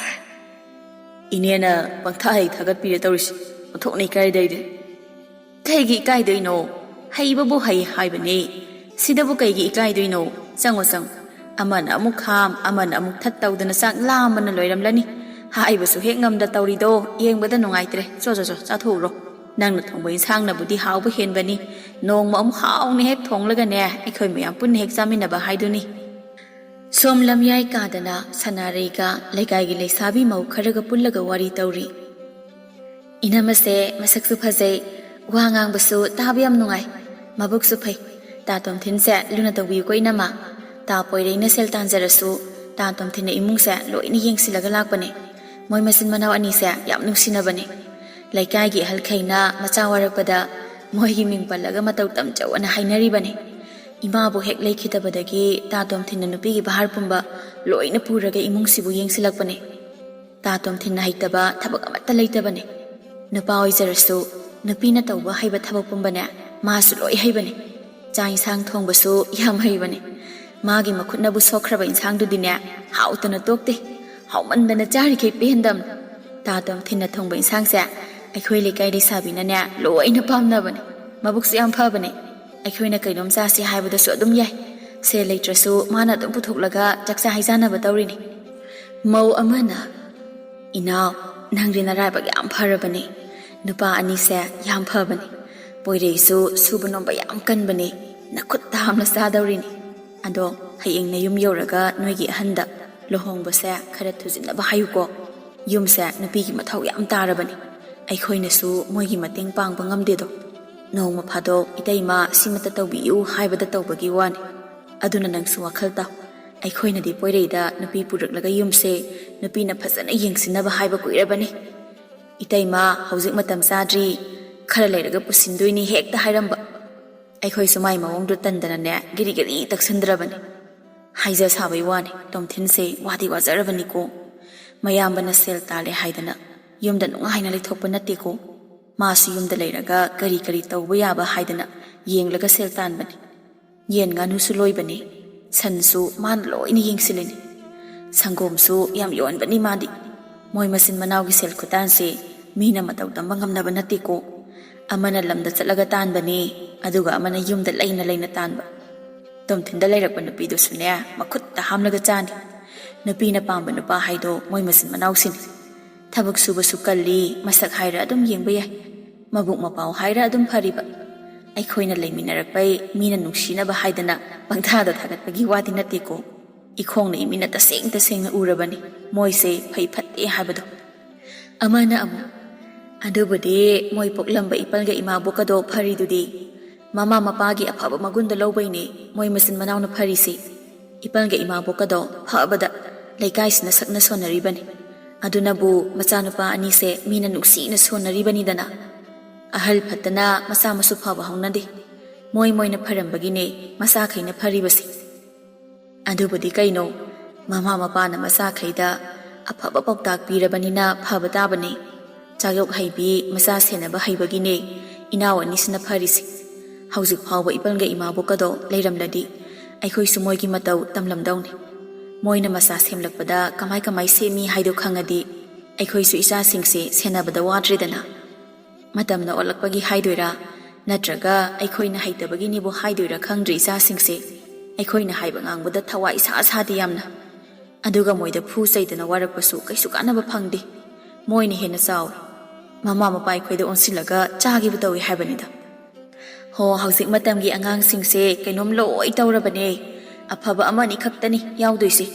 ꯏꯅꯦꯅ ꯄꯪꯊꯥ ꯍꯩ ꯊꯥꯒꯠꯄꯤꯔꯦ ꯇꯧꯔꯤꯁꯤ, ꯑꯣꯟꯊꯣꯛꯅ ꯏꯀꯥꯏꯗꯩꯗꯤ꯫ ꯀꯩꯒꯤ ꯏꯀꯥꯏꯗꯣꯏꯅꯣ? ꯍꯩꯕꯕꯨ ꯍꯩ ꯍꯥꯏꯕꯅꯦ꯫ ꯁꯤꯗꯕꯨ ꯀꯩꯒꯤ ꯏꯀꯥꯏꯗꯣꯏꯅꯣ? ꯆꯪꯉꯣ, ꯆꯪꯉꯣ꯫ ꯑꯃꯅ ꯑꯃꯨꯛ ꯈꯥꯝ, ꯑꯃꯅ ꯑꯃꯨꯛ ꯊꯠ ꯇꯧꯗꯅ ꯆꯥꯛ ꯂꯥꯝꯕꯅ ꯂꯣꯏꯔꯝꯂꯅꯤ꯫ ꯍꯥꯏꯕꯁꯨ ꯍꯦꯛ ꯉꯝꯗ ꯇꯧꯔꯤꯗꯣ ꯌꯦꯡꯕꯗ ꯅꯨꯡꯉꯥꯏꯇ꯭ꯔꯦ꯫ ꯆꯣ, ꯆꯣ, ꯆꯣ, ꯆꯥꯊꯣꯛꯎꯔꯣ꯫ ꯅꯪꯅ ꯊꯣꯡꯕ ꯏꯟꯁꯥꯡꯅꯕꯨꯗꯤ ꯍꯥꯎꯕ ꯍꯦꯟꯕꯅꯤ꯫ ꯅꯣꯡꯃ ꯑꯃꯨꯛ ꯍꯥꯎꯅ ꯍꯦꯛ ꯊꯣꯡꯂꯒꯅꯦ, ꯑꯩꯈꯣꯏ ꯃꯌꯥꯝ ꯄꯨꯟꯅ ꯍꯦꯛ ꯆꯥꯃꯤꯟꯅꯕ ꯍꯥꯏꯗꯨꯅꯤ꯫ ꯁꯣꯝ ꯂꯝꯌꯥꯏ ꯀꯥꯗꯅ ꯁꯅꯥꯔꯩꯒ ꯂꯩꯀꯥꯏꯒꯤ ꯂꯩꯁꯥꯕꯤ ꯃꯧ ꯈꯔꯒ ꯄꯨꯜꯂꯒ ꯋꯥꯔꯤ ꯇꯧꯔꯤ꯫ ꯏꯅꯝꯃꯁꯦ ꯃꯁꯛꯁꯨ ꯐꯖꯩ, ꯋꯥ ꯉꯥꯡꯕꯁꯨ ꯇꯥꯕ ꯌꯥꯝ ꯅꯨꯡꯉꯥꯏ, ꯃꯕꯨꯛꯁꯨ ꯐꯩ꯫ ꯇꯥ ꯇꯣꯝꯊꯤꯟꯁꯦ ꯂꯨꯅ ꯇꯧꯕꯤꯌꯨꯀꯣ ꯏꯅꯝꯃ꯫ ꯇꯥ ꯄꯣꯏꯔꯩꯅ ꯁꯦꯜ ꯇꯥꯟꯖꯔꯁꯨ ꯇꯥ ꯇꯣꯝꯊꯤꯟꯅ ꯏꯃꯨꯡꯁꯦ ꯂꯣꯏꯅ ꯌꯦꯡꯁꯤꯜꯂꯒ ꯂꯥꯛꯄꯅꯦ꯫ ꯃꯣꯏ ꯃꯆꯤꯟ ꯃꯅꯥꯎ ꯑꯅꯤꯁꯦ ꯌꯥꯝ ꯅꯨꯡꯁꯤꯅꯕꯅꯦ꯫ ꯂꯩꯀꯥꯏꯒꯤ ꯑꯍꯜꯈꯩꯅ ꯃꯆꯥ ꯋꯥꯔꯛꯄꯗ ꯃꯣꯏꯒꯤ ꯃꯤꯡ ꯄꯜꯂꯒ ꯃꯇꯧ ꯇꯝꯖꯧꯑꯅ ꯍꯥꯏꯅꯔꯤꯕꯅꯦ꯫ ꯏꯃꯥꯕꯨ ꯍꯦꯛ ꯂꯩꯈꯤꯗꯕꯗꯒꯤ ꯇꯥ ꯇꯣꯝꯊꯤꯟꯅ ꯅꯨꯄꯤꯒꯤ ꯚꯥꯔ ꯄꯨꯝꯕ ꯂꯣꯏꯅ ꯄꯨꯔꯒ ꯏꯃꯨꯡꯁꯤꯕꯨ ꯌꯦꯡꯁꯤꯜꯂꯛꯄꯅꯦ꯫ ꯇꯥ ꯇꯣꯝꯊꯤꯟꯅ ꯍꯩꯇꯕ ꯊꯕꯛ ꯑꯃꯠꯇ ꯂꯩꯇꯕꯅꯦ꯫ ꯅꯨꯄꯥ ꯑꯣꯏꯖꯔꯁꯨ ꯅꯨꯄꯤꯅ ꯇꯧꯕ ꯍꯩꯕ ꯊꯕꯛ ꯄꯨꯝꯕꯅꯦ ꯃꯥꯁꯨ ꯂꯣꯏ ꯍꯩꯕꯅꯦ꯫ ꯆꯥꯛ ꯏꯟꯁꯥꯡ ꯊꯣꯡꯕꯁꯨ ꯌꯥꯝ ꯍꯩꯕꯅꯦ꯫ ꯃꯥꯒꯤ ꯃꯈꯨꯠꯅꯕꯨ ꯁꯣꯛꯈ꯭ꯔꯕ ꯏꯟꯁꯥꯡꯗꯨꯗꯤꯅꯦ ꯍꯥꯎꯇꯅ ꯇꯣꯛꯇꯦ꯫ ꯍꯥꯎꯃꯟꯗꯅ ꯆꯥꯔꯤꯈꯩ ꯄꯦꯟꯗꯝ꯫ ꯇꯥ ꯇꯣꯝꯊꯤꯟꯅ ꯊꯣꯡꯕ ꯏꯟꯁꯥꯡꯁꯦ ꯑꯩꯈꯣꯏ ꯂꯩꯀꯥꯏ ꯂꯩꯁꯥꯕꯤꯅꯅꯦ ꯂꯣꯏꯅ ꯄꯥꯝꯅꯕꯅꯦ꯫ ꯃꯕꯨꯛꯁꯨ ꯌꯥꯝ ꯐꯕꯅꯦ꯫ ꯑꯩꯈꯣꯏꯅ ꯀꯩꯅꯣꯝ ꯆꯥꯁꯤ ꯍꯥꯏꯕꯗꯁꯨ ꯑꯗꯨꯝ ꯌꯥꯏ꯫ ꯁꯦꯜ ꯂꯩꯇ꯭ꯔꯁꯨ ꯃꯥꯅ ꯑꯗꯨꯝ ꯄꯨꯊꯣꯛꯂꯒ ꯆꯥꯛꯆꯥ ꯍꯩꯖꯥꯟꯅꯕ ꯇꯧꯔꯤꯅꯤ꯫ ꯃꯧ ꯑꯃꯅ, "ꯏꯅꯥꯎ, ꯅꯪꯗꯤ ꯅꯔꯥꯏꯕꯛ ꯌꯥꯝ ꯐꯔꯕꯅꯤ꯫ ꯅꯨꯄꯥ ꯑꯅꯤꯁꯦ ꯌꯥꯝ ꯐꯕꯅꯤ꯫ ꯄꯣꯏꯔꯩꯁꯨ ꯁꯨꯕ ꯅꯣꯝꯕ ꯌꯥꯝ ꯀꯟꯕꯅꯦ, ꯅꯈꯨꯠꯇ ꯍꯥꯝꯅ ꯆꯥꯗꯧꯔꯤꯅꯤ꯫ ꯑꯗꯣ ꯍꯌꯦꯡ ꯅꯌꯨꯝ ꯌꯧꯔꯒ ꯅꯣꯏꯒꯤ ꯑꯍꯟꯗ ꯂꯨꯍꯣꯡꯕꯁꯦ ꯈꯔ ꯊꯨꯖꯤꯟꯅꯕ ꯍꯥꯏꯌꯨꯀꯣ꯫ ꯌꯨꯝꯁꯦ ꯅꯨꯄꯤꯒꯤ ꯃꯊꯧ ꯌꯥꯝ ꯇꯥꯔꯕꯅꯤ꯫ ꯑꯩꯈꯣꯏꯅꯁꯨ ꯃꯣꯏꯒꯤ ꯃꯇꯦꯡ ꯄꯥꯡꯕ ꯉꯝꯗꯦꯗꯣ꯫ ꯅꯣꯡꯃ ꯐꯥꯗꯣꯛ "ꯏꯇꯩꯃ, ꯁꯤꯃꯇ ꯇꯧꯕꯤꯌꯨ" ꯍꯥꯏꯕꯗ ꯇꯧꯕꯒꯤ ꯋꯥꯅꯤ꯫ ꯑꯗꯨꯅ ꯅꯪꯁꯨ ꯋꯥꯈꯜ ꯇꯥꯎ꯫ ꯑꯩꯈꯣꯏꯅꯗꯤ ꯄꯣꯏꯔꯩꯗ ꯅꯨꯄꯤ ꯄꯨꯔꯛꯂꯒ ꯌꯨꯝꯁꯦ ꯅꯨꯄꯤꯅ ꯐꯖꯅ ꯌꯦꯡꯁꯤꯟꯅꯕ ꯍꯥꯏꯕ ꯀꯨꯏꯔꯕꯅꯤ꯫ "ꯏꯇꯩꯃ, ꯍꯧꯖꯤꯛ ꯃꯇꯝ ꯆꯥꯗ꯭ꯔꯤ, ꯈꯔ ꯂꯩꯔꯒ ꯄꯨꯁꯤꯟꯗꯣꯏꯅꯤ" ꯍꯦꯛꯇ ꯍꯥꯏꯔꯝꯕ꯫ ꯑꯩꯈꯣꯏꯁꯨ ꯃꯥꯏ ꯃꯑꯣꯡꯗꯨ ꯇꯟꯗꯅꯅꯦ ꯒꯤꯔꯤ ꯒꯤꯔꯤ ꯇꯛꯁꯤꯟꯗ꯭ꯔꯕꯅꯤ꯫ ꯍꯥꯏꯖ ꯁꯥꯕꯩ ꯋꯥꯅꯤ, ꯇꯣꯝꯊꯤꯟꯁꯦ ꯋꯥꯗꯤ ꯋꯥꯖꯔꯕꯅꯤꯀꯣ꯫ ꯃꯌꯥꯝꯕꯅ ꯁꯦꯜ ꯇꯥꯜꯂꯦ ꯍꯥꯏꯗꯅ ꯌꯨꯝꯗ ꯅꯨꯡꯉꯥꯏꯅ ꯂꯩꯊꯣꯛꯄ ꯅꯠꯇꯦꯀꯣ꯫ ꯃꯥꯁꯨ ꯌꯨꯝꯗ ꯂꯩꯔꯒ ꯀꯔꯤ ꯀꯔꯤ ꯇꯧꯕ ꯌꯥꯕ ꯍꯥꯏꯗꯅ ꯌꯦꯡꯂꯒ ꯁꯦꯜ ꯇꯥꯟꯕꯅꯤ꯫ ꯌꯦꯟ ꯉꯥꯅꯨꯁꯨ ꯂꯣꯏꯕꯅꯤ, ꯁꯟꯁꯨ ꯃꯥꯅ ꯂꯣꯏꯅ ꯌꯦꯡꯁꯤꯜꯂꯤꯅꯤ꯫ ꯁꯪꯒꯣꯝꯁꯨ ꯌꯥꯝ ꯌꯣꯟꯕꯅꯤ ꯃꯥꯗꯤ꯫ ꯃꯣꯏ ꯃꯆꯤꯟ ꯃꯅꯥꯎꯒꯤ ꯁꯦꯜ ꯈꯨꯇꯥꯟꯁꯦ ꯃꯤꯅ ꯃꯇꯧ ꯇꯝꯕ ꯉꯝꯅꯕ ꯅꯠꯇꯦꯀꯣ꯫ ꯑꯃꯅ ꯂꯝꯗ ꯆꯠꯂꯒ ꯇꯥꯟꯕꯅꯤ, ꯑꯗꯨꯒ ꯑꯃꯅ ꯌꯨꯝꯗ ꯂꯩꯅ ꯂꯩꯅ ꯇꯥꯟꯕ꯫ ꯇꯣꯝꯊꯤꯟꯗ ꯂꯩꯔꯛꯄ ꯅꯨꯄꯤꯗꯨꯁꯨꯅꯦ, ꯃꯈꯨꯠꯇ ꯍꯥꯝꯂꯒ ꯆꯥꯅꯤ꯫ ꯅꯨꯄꯤꯅ ꯄꯥꯝꯕ ꯅꯨꯄꯥ ꯍꯥꯏꯗꯣ ꯃꯣꯏ ꯃꯆꯤꯟ ꯃꯅꯥꯎꯁꯤꯅꯤ꯫ ꯊꯕꯛ ꯁꯨꯕꯁꯨ ꯀꯜꯂꯤ, ꯃꯁꯛ ꯍꯥꯏꯔ ꯑꯗꯨꯝ ꯌꯦꯡꯕ ꯌꯥꯏ, ꯃꯕꯨꯛ ꯃꯄꯥꯎ ꯍꯥꯏꯔ ꯑꯗꯨꯝ ꯐꯔꯤꯕ꯫ ꯑꯩꯈꯣꯏꯅ ꯂꯩꯃꯤꯟꯅꯔꯛꯄꯩ ꯃꯤꯅ ꯅꯨꯡꯁꯤꯅꯕ ꯍꯥꯏꯗꯅ ꯄꯪꯊꯥꯗ ꯊꯥꯒꯠꯄꯒꯤ ꯋꯥꯗꯤ ꯅꯠꯇꯦꯀꯣ꯫ ꯏꯈꯣꯡꯅ ꯏꯃꯤꯠꯅ ꯇꯁꯦꯡ ꯇꯁꯦꯡꯅ ꯎꯔꯕꯅꯤ ꯃꯣꯏꯁꯦ ꯐꯩ ꯐꯠꯇꯦ ꯍꯥꯏꯕꯗꯣ꯫ ꯑꯃꯅ ꯑꯃꯨꯛ, "ꯑꯗꯨꯕꯨꯗꯤ ꯃꯣꯏ ꯄꯣꯛꯂꯝꯕ ꯏꯄꯜꯒ ꯏꯃꯥꯕꯣꯛꯀꯗꯣ ꯐꯔꯤꯗꯨꯗꯤ꯫ ꯃꯃꯥ ꯃꯄꯥꯒꯤ ꯑꯐꯕ ꯃꯒꯨꯟꯗ ꯂꯧꯕꯩꯅꯦ ꯃꯣꯏ ꯃꯆꯤꯟ ꯃꯅꯥꯎꯅ ꯐꯔꯤꯁꯦ꯫ ꯏꯄꯜꯒ ꯏꯃꯥꯕꯣꯛꯀꯗꯣ ꯐꯕꯗ ꯂꯩꯀꯥꯏꯁꯤꯅ ꯁꯛꯅ ꯁꯣꯟꯅꯔꯤꯕꯅꯤ꯫ ꯑꯗꯨꯅꯕꯨ ꯃꯆꯥꯅꯨꯄꯥ ꯑꯅꯤꯁꯦ ꯃꯤꯅ ꯅꯨꯡꯁꯤꯅ ꯁꯣꯟꯅꯔꯤꯕꯅꯤꯗꯅ꯫ ꯑꯍꯜ ꯐꯠꯇꯅ ꯃꯆꯥ ꯃꯁꯨ ꯐꯕ ꯍꯧꯅꯗꯦ꯫ ꯃꯣꯏ ꯃꯣꯏꯅ ꯐꯔꯝꯕꯒꯤꯅꯦ ꯃꯆꯥꯈꯩꯅ ꯐꯔꯤꯕꯁꯦ꯫ ꯑꯗꯨꯕꯨꯗꯤ ꯀꯩꯅꯣ, ꯃꯃꯥ ꯃꯄꯥꯅ ꯃꯆꯥꯈꯩꯗ ꯑꯐꯕ ꯄꯥꯎꯇꯥꯛ ꯄꯤꯔꯕꯅꯤꯅ ꯐꯕ ꯇꯥꯕꯅꯦ꯫ ꯆꯥꯛꯌꯣꯛ ꯍꯩꯕꯤ ꯃꯆꯥ ꯁꯦꯟꯅꯕ ꯍꯩꯕꯒꯤꯅꯦ ꯏꯅꯥꯎ ꯑꯅꯤꯁꯤꯅ ꯐꯔꯤꯁꯦ꯫ ꯍꯧꯖꯤꯛ ꯐꯥꯎꯕ ꯏꯄꯜꯒ ꯏꯃꯥꯕꯣꯛꯀꯗꯣ ꯂꯩꯔꯝꯂꯗꯤ ꯑꯩꯈꯣꯏꯁꯨ ꯃꯣꯏꯒꯤ ꯃꯇꯧ ꯇꯝꯂꯝꯗꯧꯅꯤ꯫ ꯃꯣꯏꯅ ꯃꯆꯥ ꯁꯦꯝꯂꯛꯄꯗ ꯀꯃꯥꯏ ꯀꯃꯥꯏ ꯁꯦꯝꯃꯤ ꯍꯥꯏꯗꯣ ꯈꯪꯉꯗꯤ ꯑꯩꯈꯣꯏꯁꯨ ꯏꯆꯥꯁꯤꯡꯁꯦ ꯁꯦꯟꯅꯕꯗ ꯋꯥꯗ꯭ꯔꯦꯗꯅ꯫ ꯃꯇꯝꯅ ꯑꯣꯜꯂꯛꯄꯒꯤ ꯍꯥꯏꯗꯣꯏꯔꯥ, ꯅꯠꯇ꯭ꯔꯒ ꯑꯩꯈꯣꯏꯅ ꯍꯩꯇꯕꯒꯤꯅꯤꯕꯨ ꯍꯥꯏꯗꯣꯏꯔꯥ ꯈꯪꯗ꯭ꯔꯦ ꯏꯆꯥꯁꯤꯡꯁꯦ꯫ ꯑꯩꯈꯣꯏꯅ ꯍꯥꯏꯕ ꯉꯥꯡꯕꯗ ꯊꯋꯥꯏ ꯏꯁꯥ ꯁꯥꯗꯦ ꯌꯥꯝꯅ꯫ ꯑꯗꯨꯒ ꯃꯣꯏꯗ ꯐꯨ ꯆꯩꯗꯅ ꯋꯥꯔꯛꯄꯁꯨ ꯀꯩꯁꯨ ꯀꯥꯟꯅꯕ ꯐꯪꯗꯦ꯫ ꯃꯣꯏꯅ ꯍꯦꯟꯅ ꯆꯥꯎꯏ꯫ ꯃꯃꯥ ꯃꯄꯥ ꯑꯩꯈꯣꯏꯗ ꯑꯣꯟꯁꯤꯜꯂꯒ ꯆꯥꯈꯤꯕ ꯇꯧꯏ ꯍꯥꯏꯕꯅꯤꯗ꯫ ꯍꯣ, ꯍꯧꯖꯤꯛ ꯃꯇꯝꯒꯤ ꯑꯉꯥꯡꯁꯤꯡꯁꯦ ꯀꯩꯅꯣꯝ ꯂꯣꯏ ꯇꯧꯔꯕꯅꯦ꯫ ꯑꯐꯕ ꯑꯃꯅꯤ ꯈꯛꯇꯅꯤ ꯌꯥꯎꯗꯣꯏꯁꯦ꯫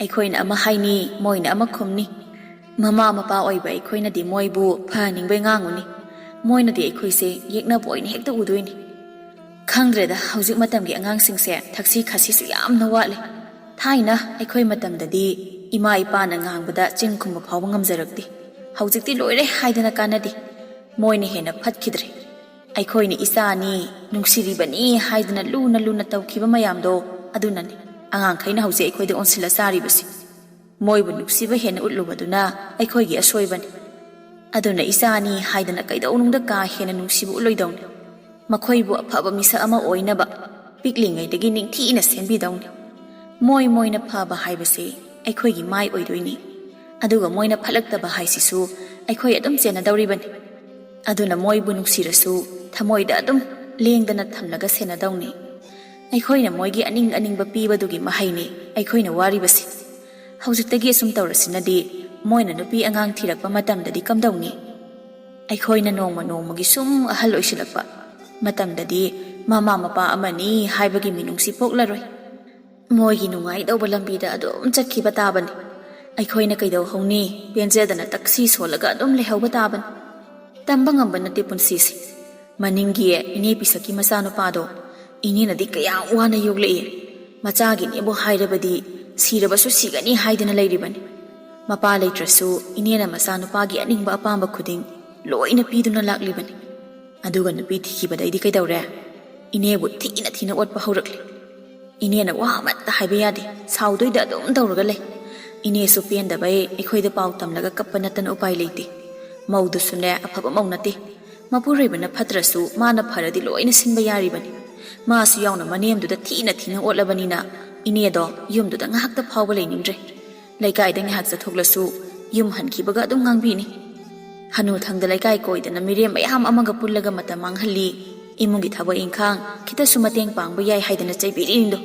ꯑꯩꯈꯣꯏꯅ ꯑꯃ ꯍꯥꯏꯅꯤ, ꯃꯣꯏꯅ ꯑꯃ ꯈꯨꯝꯅꯤ꯫ ꯃꯃꯥ ꯃꯄꯥ ꯑꯣꯏꯕ ꯑꯩꯈꯣꯏꯅꯗꯤ ꯃꯣꯏꯕꯨ ꯐꯍꯟꯅꯤꯡꯕꯩ ꯉꯥꯡꯉꯨꯅꯤ, ꯃꯣꯏꯅꯗꯤ ꯑꯩꯈꯣꯏꯁꯦ ꯌꯦꯛꯅꯕ ꯑꯣꯏꯅ ꯍꯦꯛꯇ ꯎꯗꯣꯏꯅꯤ꯫ ꯈꯪꯗ꯭ꯔꯦꯗ, ꯍꯧꯖꯤꯛ ꯃꯇꯝꯒꯤ ꯑꯉꯥꯡꯁꯤꯡꯁꯦ ꯊꯛꯁꯤ ꯈꯥꯁꯤꯁꯨ ꯌꯥꯝꯅ ꯋꯥꯠꯂꯦ꯫ ꯊꯥꯏꯅ ꯑꯩꯈꯣꯏ ꯃꯇꯝꯗꯗꯤ ꯏꯃꯥ ꯏꯄꯥꯅ ꯉꯥꯡꯕꯗ ꯆꯤꯟ ꯈꯨꯝꯕ ꯐꯥꯎꯕ ꯉꯝꯖꯔꯛꯇꯦ꯫ ꯍꯧꯖꯤꯛꯇꯤ ꯂꯣꯏꯔꯦ ꯍꯥꯏꯗꯅ ꯀꯥꯟꯅꯗꯦ꯫ ꯃꯣꯏꯅ ꯍꯦꯟꯅ ꯐꯠꯈꯤꯗ꯭ꯔꯦ꯫ ꯑꯩꯈꯣꯏꯅ ꯏꯆꯥꯅꯤ, ꯅꯨꯡꯁꯤꯔꯤꯕꯅꯤ ꯍꯥꯏꯗꯅ ꯂꯨꯅ ꯂꯨꯅ ꯇꯧꯈꯤꯕ ꯃꯌꯥꯝꯗꯣ, ꯑꯗꯨꯅꯅꯤ ꯑꯉꯥꯡꯈꯩꯅ ꯍꯧꯖꯤꯛ ꯑꯩꯈꯣꯏꯗ ꯑꯣꯟꯁꯤꯜꯂ ꯆꯥꯔꯤꯕꯁꯤ꯫ ꯃꯣꯏꯕꯨ ꯅꯨꯡꯁꯤꯕ ꯍꯦꯟꯅ ꯎꯠꯂꯨꯕꯗꯨꯅ ꯑꯩꯈꯣꯏꯒꯤ ꯑꯁꯣꯏꯕꯅꯤ꯫ ꯑꯗꯨꯅ ꯏꯆꯥꯅꯤ ꯍꯥꯏꯗꯅ ꯀꯩꯗꯧꯅꯨꯡꯗ ꯀꯥ ꯍꯦꯟꯅ ꯅꯨꯡꯁꯤꯕ ꯎꯠꯂꯣꯏꯗꯧꯅꯤ꯫ ꯃꯈꯣꯏꯕꯨ ꯑꯐꯕ ꯃꯤꯁꯛ ꯑꯃ ꯑꯣꯏꯅꯕ ꯄꯤꯛꯂꯤꯉꯩꯗꯒꯤ ꯅꯤꯡꯊꯤꯅ ꯁꯦꯝꯕꯤꯗꯧꯅꯤ꯫ ꯃꯣꯏ ꯃꯣꯏꯅ ꯐꯕ ꯍꯥꯏꯕꯁꯤ ꯑꯩꯈꯣꯏꯒꯤ ꯃꯥꯏ ꯑꯣꯏꯗꯣꯏꯅꯤ꯫ ꯑꯗꯨꯒ ꯃꯣꯏꯅ ꯐꯠꯂꯛꯇꯕ ꯍꯥꯏꯁꯤꯁꯨ ꯑꯩꯈꯣꯏ ꯑꯗꯨꯝ ꯆꯦꯟꯅꯗꯧꯔꯤꯕꯅꯤ꯫ ꯑꯗꯨꯅ ꯃꯣꯏꯕꯨ ꯅꯨꯡꯁꯤꯔꯁꯨ ꯊꯃꯣꯏꯗ ꯑꯗꯨꯝ ꯂꯦꯡꯗꯅ ꯊꯝꯂꯒ ꯁꯦꯟꯅꯗꯧꯅꯤ꯫ ꯑꯩꯈꯣꯏꯅ ꯃꯣꯏꯒꯤ ꯑꯅꯤꯡ ꯑꯅꯤꯡꯕ ꯄꯤꯕꯗꯨꯒꯤ ꯃꯍꯩꯅꯤ ꯑꯩꯈꯣꯏꯅ ꯋꯥꯔꯤꯕꯁꯤ꯫ ꯍꯧꯖꯤꯛꯇꯒꯤ ꯑꯁꯨꯝ ꯇꯧꯔꯁꯤꯅꯗꯤ ꯃꯣꯏꯅ ꯅꯨꯄꯤ ꯑꯉꯥꯡ ꯊꯤꯔꯛꯄ ꯃꯇꯝꯗꯗꯤ ꯀꯝꯗꯧꯅꯤ? ꯑꯩꯈꯣꯏꯅ ꯅꯣꯡꯃ ꯅꯣꯡꯃꯒꯤ ꯁꯨꯝ ꯑꯍꯜ ꯑꯣꯏꯁꯤꯜꯂꯛꯄ ꯃꯇꯝꯗꯗꯤ ꯃꯃꯥ ꯃꯄꯥ ꯑꯃꯅꯤ ꯍꯥꯏꯕꯒꯤ ꯃꯤꯅꯨꯡꯁꯤ ꯄꯣꯛꯂꯔꯣꯏ꯫ ꯃꯣꯏꯒꯤ ꯅꯨꯡꯉꯥꯏꯗꯧꯕ ꯂꯝꯕꯤꯗ ꯑꯗꯨꯝ ꯆꯠꯈꯤꯕ ꯇꯥꯕꯅꯤ꯫ ꯑꯩꯈꯣꯏꯅ ꯀꯩꯗꯧꯍꯧꯅꯤ? ꯄꯦꯟꯖꯗꯅ ꯇꯛꯁꯤ ꯁꯣꯜꯂꯒ ꯑꯗꯨꯝ ꯂꯩꯍꯧꯕ ꯇꯥꯕꯅꯤ꯫ ꯇꯝꯕ ꯉꯝꯕ ꯅꯠꯇꯦ ꯄꯨꯟꯁꯤꯁꯦ꯫ ꯃꯅꯤꯡꯒꯤ ꯏꯅꯦ ꯄꯤꯁꯛꯀꯤ ꯃꯆꯥꯅꯨꯄꯥꯗꯣ ꯏꯅꯦꯅꯗꯤ ꯀꯌꯥꯝ ꯋꯥꯅ ꯌꯣꯛꯂꯛꯏ꯫ ꯃꯆꯥꯒꯤꯅꯦꯕꯨ ꯍꯥꯏꯔꯕꯗꯤ ꯁꯤꯔꯕꯁꯨ ꯁꯤꯒꯅꯤ ꯍꯥꯏꯗꯅ ꯂꯩꯔꯤꯕꯅꯤ꯫ ꯃꯄꯥ ꯂꯩꯇ꯭ꯔꯁꯨ ꯏꯅꯦꯅ ꯃꯆꯥꯅꯨꯄꯥꯒꯤ ꯑꯅꯤꯡꯕ ꯑꯄꯥꯝꯕ ꯈꯨꯗꯤꯡ ꯂꯣꯏꯅ ꯄꯤꯗꯨꯅ ꯂꯥꯛꯂꯤꯕꯅꯤ꯫ ꯑꯗꯨꯒ ꯅꯨꯄꯤ ꯊꯤꯈꯤꯕꯗꯩꯗꯤ ꯀꯩꯗꯧꯔꯦ? ꯏꯅꯦꯕꯨ ꯊꯤꯅ ꯊꯤꯅ ꯑꯣꯠꯄ ꯍꯧꯔꯛꯂꯤ꯫ ꯏꯅꯦꯅ ꯋꯥ ꯑꯃꯠꯇ ꯍꯥꯏꯕ ꯌꯥꯗꯦ, ꯁꯥꯎꯗꯣꯏꯗ ꯑꯗꯨꯝ ꯇꯧꯔꯒ ꯂꯩ꯫ ꯏꯅꯦꯁꯨ ꯄꯦꯟꯗꯕꯩ ꯑꯩꯈꯣꯏꯗ ꯄꯥꯎ ꯇꯝꯂꯒ ꯀꯞꯄ ꯅꯠꯇꯅ ꯎꯄꯥꯏ ꯂꯩꯇꯦ꯫ ꯃꯧꯗꯨꯁꯨꯅꯦ, ꯑꯐꯕ ꯃꯧ ꯅꯠꯇꯦ꯫ ꯃꯄꯨꯔꯣꯏꯕꯅ ꯐꯠꯇ꯭ꯔꯁꯨ ꯃꯥꯅ ꯐꯔꯗꯤ ꯂꯣꯏꯅ ꯁꯤꯟꯕ ꯌꯥꯔꯤꯕꯅꯤ꯫ ꯃꯥꯁꯨ ꯌꯥꯎꯅ ꯃꯅꯦꯝꯗꯨꯗ ꯊꯤꯅ ꯊꯤꯅ ꯑꯣꯠꯂꯕꯅꯤꯅ ꯏꯅꯦꯗꯣ ꯌꯨꯝꯗꯨꯗ ꯉꯥꯏꯍꯥꯛꯇ ꯐꯥꯎꯕ ꯂꯩꯅꯤꯡꯗ꯭ꯔꯦ꯫ ꯂꯩꯀꯥꯏꯗ ꯉꯥꯏꯍꯥꯛ ꯆꯠꯊꯣꯛꯂꯁꯨ ꯌꯨꯝ ꯍꯟꯈꯤꯕꯒ ꯑꯗꯨꯝ ꯉꯥꯡꯕꯤꯅꯤ꯫ ꯍꯅꯨꯊꯪꯗ ꯂꯩꯀꯥꯏ ꯀꯣꯏꯗꯅ ꯃꯤꯔꯦꯝ ꯃꯌꯥꯝ ꯑꯃꯒ ꯄꯨꯜꯂꯒ ꯃꯇꯝ ꯃꯥꯡꯍꯜꯂꯤ, ꯏꯃꯨꯡꯒꯤ ꯊꯕꯛ ꯏꯪꯈꯥꯡ ꯈꯤꯇꯁꯨ ꯃꯇꯦꯡ ꯄꯥꯡꯕ ꯌꯥꯏ ꯍꯥꯏꯗꯅ ꯆꯩꯕꯤꯔꯤꯅꯤꯗꯣ꯫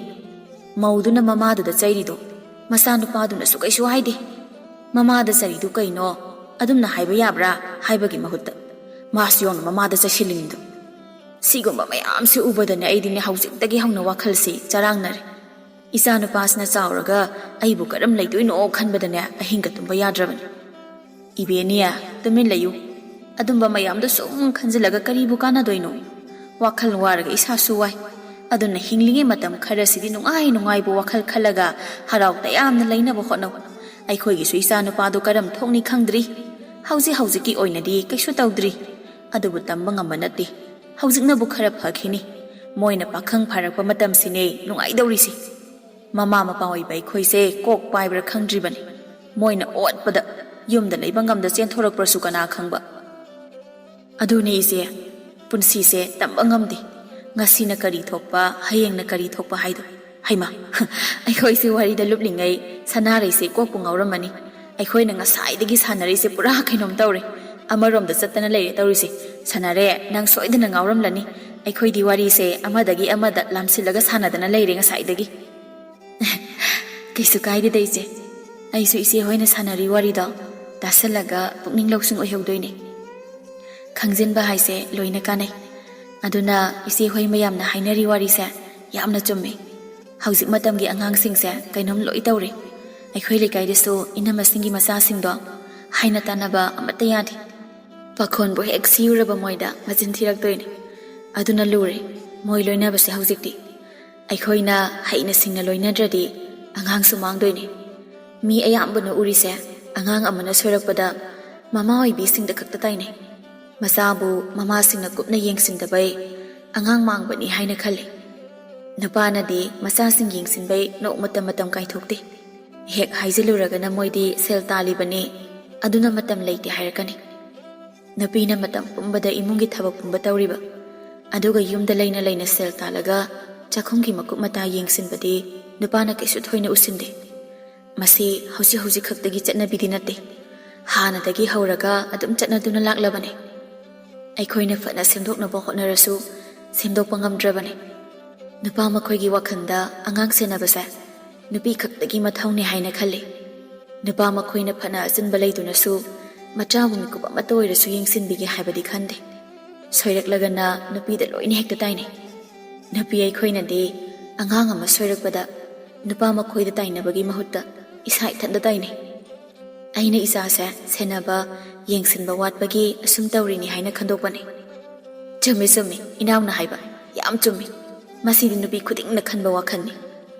ꯃꯧꯗꯨꯅ ꯃꯃꯥꯗꯨꯗ ꯆꯩꯔꯤꯗꯣ, ꯃꯆꯥꯅꯨꯄꯥꯗꯨꯅꯁꯨ ꯀꯩꯁꯨ ꯍꯥꯏꯗꯦ꯫ ꯃꯃꯥꯗ ꯆꯩꯔꯤꯗꯨ ꯀꯩꯅꯣ? ꯑꯗꯨꯝꯅ ꯍꯥꯏꯕ ꯌꯥꯕ꯭ꯔꯥ? ꯍꯥꯏꯕꯒꯤ ꯃꯍꯨꯠꯇ ꯃꯥꯁꯨ ꯌꯥꯎꯅ ꯃꯃꯥꯗ ꯆꯩꯁꯤꯜꯂꯤꯅꯤꯗꯣ꯫ ꯁꯤꯒꯨꯝꯕ ꯃꯌꯥꯝꯁꯤ ꯎꯕꯗꯅꯦ ꯑꯩꯗꯤꯅꯦ ꯍꯧꯖꯤꯛꯇꯒꯤ ꯍꯧꯅ ꯋꯥꯈꯜꯁꯤ ꯆꯔꯥꯡꯅꯔꯦ꯫ ꯏꯆꯥ ꯅꯨꯄꯥꯁꯤꯅ ꯆꯥꯎꯔꯒ ꯑꯩꯕꯨ ꯀꯔꯝ ꯂꯩꯗꯣꯏꯅꯣ ꯈꯟꯕꯗꯅꯦ ꯑꯍꯤꯡꯒ ꯇꯨꯝꯕ ꯌꯥꯗ꯭ꯔꯕꯅꯤ꯫ ꯏꯕꯦꯅꯤ, ꯇꯨꯃꯤꯟ ꯂꯩꯌꯨ꯫ ꯑꯗꯨꯝꯕ ꯃꯌꯥꯝꯗꯣ ꯁꯨꯝ ꯈꯟꯖꯤꯜꯂꯒ ꯀꯔꯤꯕꯨ ꯀꯥꯟꯅꯗꯣꯏꯅꯣ? ꯋꯥꯈꯜ ꯋꯥꯔꯒ ꯏꯁꯥꯁꯨ ꯋꯥꯏ꯫ ꯑꯗꯨꯅ ꯍꯤꯡꯂꯤꯉꯩ ꯃꯇꯝ ꯈꯔꯁꯤꯗꯤ ꯅꯨꯡꯉꯥꯏ ꯅꯨꯡꯉꯥꯏꯕ ꯋꯥꯈꯜ ꯈꯜꯂꯒ ꯍꯔꯥꯎ ꯇꯌꯥꯝꯅ ꯂꯩꯅꯕ ꯍꯣꯠꯅꯧ꯫ ꯑꯩꯈꯣꯏꯒꯤꯁꯨ ꯏꯆꯥ ꯅꯨꯄꯥꯗꯨ ꯀꯔꯝ ꯊꯣꯛꯅꯤ ꯈꯪꯗ꯭ꯔꯤ꯫ ꯍꯧꯖꯤꯛ ꯍꯧꯖꯤꯛꯀꯤ ꯑꯣꯏꯅꯗꯤ ꯀꯩꯁꯨ ꯇꯧꯗ꯭ꯔꯤ꯫ ꯑꯗꯨꯕꯨ ꯇꯝꯕ ꯉꯝꯕ ꯅꯠꯇꯦ꯫ ꯍꯧꯖꯤꯛꯅꯕꯨ ꯈꯔ ꯐꯈꯤꯅꯤ꯫ ꯃꯣꯏꯅ ꯄꯥꯈꯪ ꯐꯥꯔꯛꯄ ꯃꯇꯝꯁꯤꯅꯦ ꯅꯨꯡꯉꯥꯏꯗꯧꯔꯤꯁꯤ꯫ ꯃꯃꯥ ꯃꯄꯥ ꯑꯣꯏꯕ ꯑꯩꯈꯣꯏꯁꯦ ꯀꯣꯛ ꯄꯥꯏꯕ꯭ꯔꯥ ꯈꯪꯗ꯭ꯔꯤꯕꯅꯤ꯫ ꯃꯣꯏꯅ ꯑꯣꯠꯄꯗ ꯌꯨꯝꯗ ꯂꯩꯕ ꯉꯝꯗ ꯆꯦꯟꯊꯣꯔꯛꯄ꯭ꯔꯁꯨ ꯀꯅꯥ ꯈꯪꯕ꯫ ꯑꯗꯨꯅꯦ ꯏꯆꯦ, ꯄꯨꯟꯁꯤꯁꯦ ꯇꯝꯕ ꯉꯝꯗꯦ꯫ ꯉꯁꯤꯅ ꯀꯔꯤ ꯊꯣꯛꯄ, ꯍꯌꯦꯡꯅ ꯀꯔꯤ ꯊꯣꯛꯄ ꯍꯥꯏꯗꯣ꯫ ꯍꯩꯃꯥ, ꯑꯩꯈꯣꯏꯁꯦ ꯋꯥꯔꯤꯗ ꯂꯨꯞꯂꯤꯉꯩ ꯁꯅꯥꯔꯩꯁꯦ ꯀꯣꯛꯄꯨ ꯉꯥꯎꯔꯝꯃꯅꯤ꯫ ꯑꯩꯈꯣꯏꯅ ꯉꯁꯥꯏꯗꯒꯤ ꯁꯥꯟꯅꯔꯤꯁꯦ ꯄꯨꯔꯥ ꯀꯩꯅꯣꯝ ꯇꯧꯔꯦ꯫ ꯑꯃꯔꯣꯝꯗ ꯆꯠꯇꯅ ꯂꯩꯔꯦ ꯇꯧꯔꯤꯁꯦ꯫ ꯁꯅꯥꯔꯦ, ꯅꯪ ꯁꯣꯏꯗꯅ ꯉꯥꯎꯔꯝꯂꯅꯤ꯫ ꯑꯩꯈꯣꯏꯗꯤ ꯋꯥꯔꯤꯁꯦ ꯑꯃꯗꯒꯤ ꯑꯃꯗ ꯂꯥꯝꯁꯤꯜꯂꯒ ꯁꯥꯟꯅꯗꯅ ꯂꯩꯔꯦ ꯉꯁꯥꯏꯗꯒꯤ꯫ ꯀꯩꯁꯨ ꯀꯥꯏꯗꯦꯗ ꯏꯆꯦ, ꯑꯩꯁꯨ ꯏꯆꯦ ꯍꯣꯏꯅ ꯁꯥꯟꯅꯔꯤ ꯋꯥꯔꯤꯗꯣ ꯇꯥꯁꯜꯂꯒ ꯄꯨꯛꯅꯤꯡ ꯂꯧꯁꯤꯡ ꯑꯣꯏꯍꯧꯗꯣꯏꯅꯦ꯫ ꯈꯪꯖꯤꯟꯕ ꯍꯥꯏꯁꯦ ꯂꯣꯏꯅ ꯀꯥꯟꯅꯩ꯫ ꯑꯗꯨꯅ ꯏꯆꯦ ꯍꯣꯏ ꯃꯌꯥꯝꯅ ꯍꯥꯏꯅꯔꯤ ꯋꯥꯔꯤꯁꯦ ꯌꯥꯝꯅ ꯆꯨꯝꯃꯤ꯫ ꯍꯧꯖꯤꯛ ꯃꯇꯝꯒꯤ ꯑꯉꯥꯡꯁꯤꯡꯁꯦ ꯀꯩꯅꯣꯝ ꯂꯣꯏ ꯇꯧꯔꯦ꯫ ꯑꯩꯈꯣꯏ ꯂꯩꯀꯥꯏꯗꯁꯨ ꯏꯅꯝꯃꯁꯤꯡꯒꯤ ꯃꯆꯥꯁꯤꯡꯗꯣ ꯍꯥꯏꯅ ꯇꯥꯟꯅꯕ ꯑꯃꯠꯇ ꯌꯥꯗꯦ꯫ ꯄꯥꯈꯣꯟꯕꯨ ꯍꯦꯛ ꯁꯤꯔꯨꯔꯕ ꯃꯣꯏꯗ ꯃꯆꯤꯟ ꯊꯤꯔꯛꯇꯣꯏꯅꯦ꯫ ꯑꯗꯨꯅ ꯂꯨꯔꯦ ꯃꯣꯏ ꯂꯣꯏꯅꯕꯁꯦ ꯍꯧꯖꯤꯛꯇꯤ꯫ ꯑꯩꯈꯣꯏꯅ ꯍꯩꯅ ꯁꯤꯡꯅ ꯂꯣꯏꯅꯗ꯭ꯔꯗꯤ ꯑꯉꯥꯡꯁꯨ ꯃꯥꯡꯗꯣꯏꯅꯦ꯫ ꯃꯤ ꯑꯌꯥꯝꯕꯅ ꯎꯔꯤꯁꯦ ꯑꯉꯥꯡ ꯑꯃꯅ ꯁꯣꯏꯔꯛꯄꯗ ꯃꯃꯥ ꯑꯣꯏꯕꯤꯁꯤꯡꯗ ꯈꯛꯇ ꯇꯥꯏꯅꯩ꯫ ꯃꯆꯥꯕꯨ ꯃꯃꯥꯁꯤꯡꯅ ꯀꯨꯞꯅ ꯌꯦꯡꯁꯤꯟꯗꯕꯩ ꯑꯉꯥꯡ ꯃꯥꯡꯕꯅꯤ ꯍꯥꯏꯅ ꯈꯜꯂꯤ꯫ ꯅꯨꯄꯥꯅꯗꯤ ꯃꯆꯥꯁꯤꯡ ꯌꯦꯡꯁꯤꯟꯕꯩ ꯅꯣꯡꯃꯇ ꯃꯇꯝ ꯀꯥꯏꯊꯣꯛꯇꯦ꯫ ꯍꯦꯛ ꯍꯥꯏꯖꯤꯜꯂꯨꯔꯒꯅ ꯃꯣꯏꯗꯤ ꯁꯦꯜ ꯇꯥꯜꯂꯤꯕꯅꯤ, ꯑꯗꯨꯅ ꯃꯇꯝ ꯂꯩꯇꯦ ꯍꯥꯏꯔꯛꯀꯅꯤ꯫ ꯅꯨꯄꯤꯅ ꯃꯇꯝ ꯄꯨꯝꯕꯗ ꯏꯃꯨꯡꯒꯤ ꯊꯕꯛ ꯄꯨꯝꯕ ꯇꯧꯔꯤꯕ, ꯑꯗꯨꯒ ꯌꯨꯝꯗ ꯂꯩꯅ ꯂꯩꯅ ꯁꯦꯜ ꯇꯥꯜꯂꯒ ꯆꯥꯛꯈꯨꯝꯒꯤ ꯃꯀꯨꯞ ꯃꯇꯥ ꯌꯦꯡꯁꯤꯟꯕꯗꯤ ꯅꯨꯄꯥꯅ ꯀꯩꯁꯨ ꯊꯣꯏꯅ ꯎꯁꯤꯟꯗꯦ꯫ ꯃꯁꯤ ꯍꯧꯖꯤꯛ ꯍꯧꯖꯤꯛ ꯈꯛꯇꯒꯤ ꯆꯠꯅꯕꯤꯗꯤ ꯅꯠꯇꯦ꯫ ꯍꯥꯟꯅꯗꯒꯤ ꯍꯧꯔꯒ ꯑꯗꯨꯝ ꯆꯠꯅꯗꯨꯅ ꯂꯥꯛꯂꯕꯅꯦ꯫ ꯑꯩꯈꯣꯏꯅ ꯐꯅ ꯁꯦꯝꯗꯣꯛꯅꯕ ꯍꯣꯠꯅꯔꯁꯨ ꯁꯦꯝꯗꯣꯛꯄ ꯉꯝꯗ꯭ꯔꯕꯅꯦ꯫ ꯅꯨꯄꯥ ꯃꯈꯣꯏꯒꯤ ꯋꯥꯈꯜꯗ ꯑꯉꯥꯡ ꯁꯦꯟꯅꯕꯁꯦ ꯅꯨꯄꯤ ꯈꯛꯇꯒꯤ ꯃꯊꯧꯅꯤ ꯍꯥꯏꯅ ꯈꯜꯂꯤ꯫ ꯅꯨꯄꯥ ꯃꯈꯣꯏꯅ ꯐꯅ ꯑꯆꯤꯟꯕ ꯂꯩꯗꯨꯅꯁꯨ ꯃꯆꯥꯕꯨ ꯃꯤꯀꯨꯞ ꯑꯃꯠꯇ ꯑꯣꯏꯔꯁꯨ ꯌꯦꯡꯁꯤꯟꯕꯤꯒꯦ ꯍꯥꯏꯕꯗꯤ ꯈꯟꯗꯦ꯫ ꯁꯣꯏꯔꯛꯂꯒꯅ ꯅꯨꯄꯤꯗ ꯂꯣꯏꯅ ꯍꯦꯛꯇ ꯇꯥꯏꯅꯩ꯫ ꯅꯨꯄꯤ ꯑꯩꯈꯣꯏꯅꯗꯤ ꯑꯉꯥꯡ ꯑꯃ ꯁꯣꯏꯔꯛꯄꯗ ꯅꯨꯄꯥ ꯃꯈꯣꯏꯗ ꯇꯥꯏꯅꯕꯒꯤ ꯃꯍꯨꯠꯇ ꯏꯁꯥ ꯏꯊꯟꯇ ꯇꯥꯏꯅꯩ꯫ ꯑꯩꯅ ꯏꯆꯥꯁꯦ ꯁꯦꯟꯅꯕ, ꯌꯦꯡꯁꯤꯟꯕ ꯋꯥꯠꯄꯒꯤ ꯑꯁꯨꯝ ꯇꯧꯔꯤꯅꯤ ꯍꯥꯏꯅ ꯈꯟꯗꯣꯛꯄꯅꯤ꯫ ꯆꯨꯝꯃꯤ, ꯆꯨꯝꯃꯤ, ꯏꯅꯥꯎꯅ ꯍꯥꯏꯕ ꯌꯥꯝ ꯆꯨꯝꯃꯤ꯫ ꯃꯁꯤꯗꯤ ꯅꯨꯄꯤ ꯈꯨꯗꯤꯡꯅ ꯈꯟꯕ ꯋꯥꯈꯜꯅꯤ꯫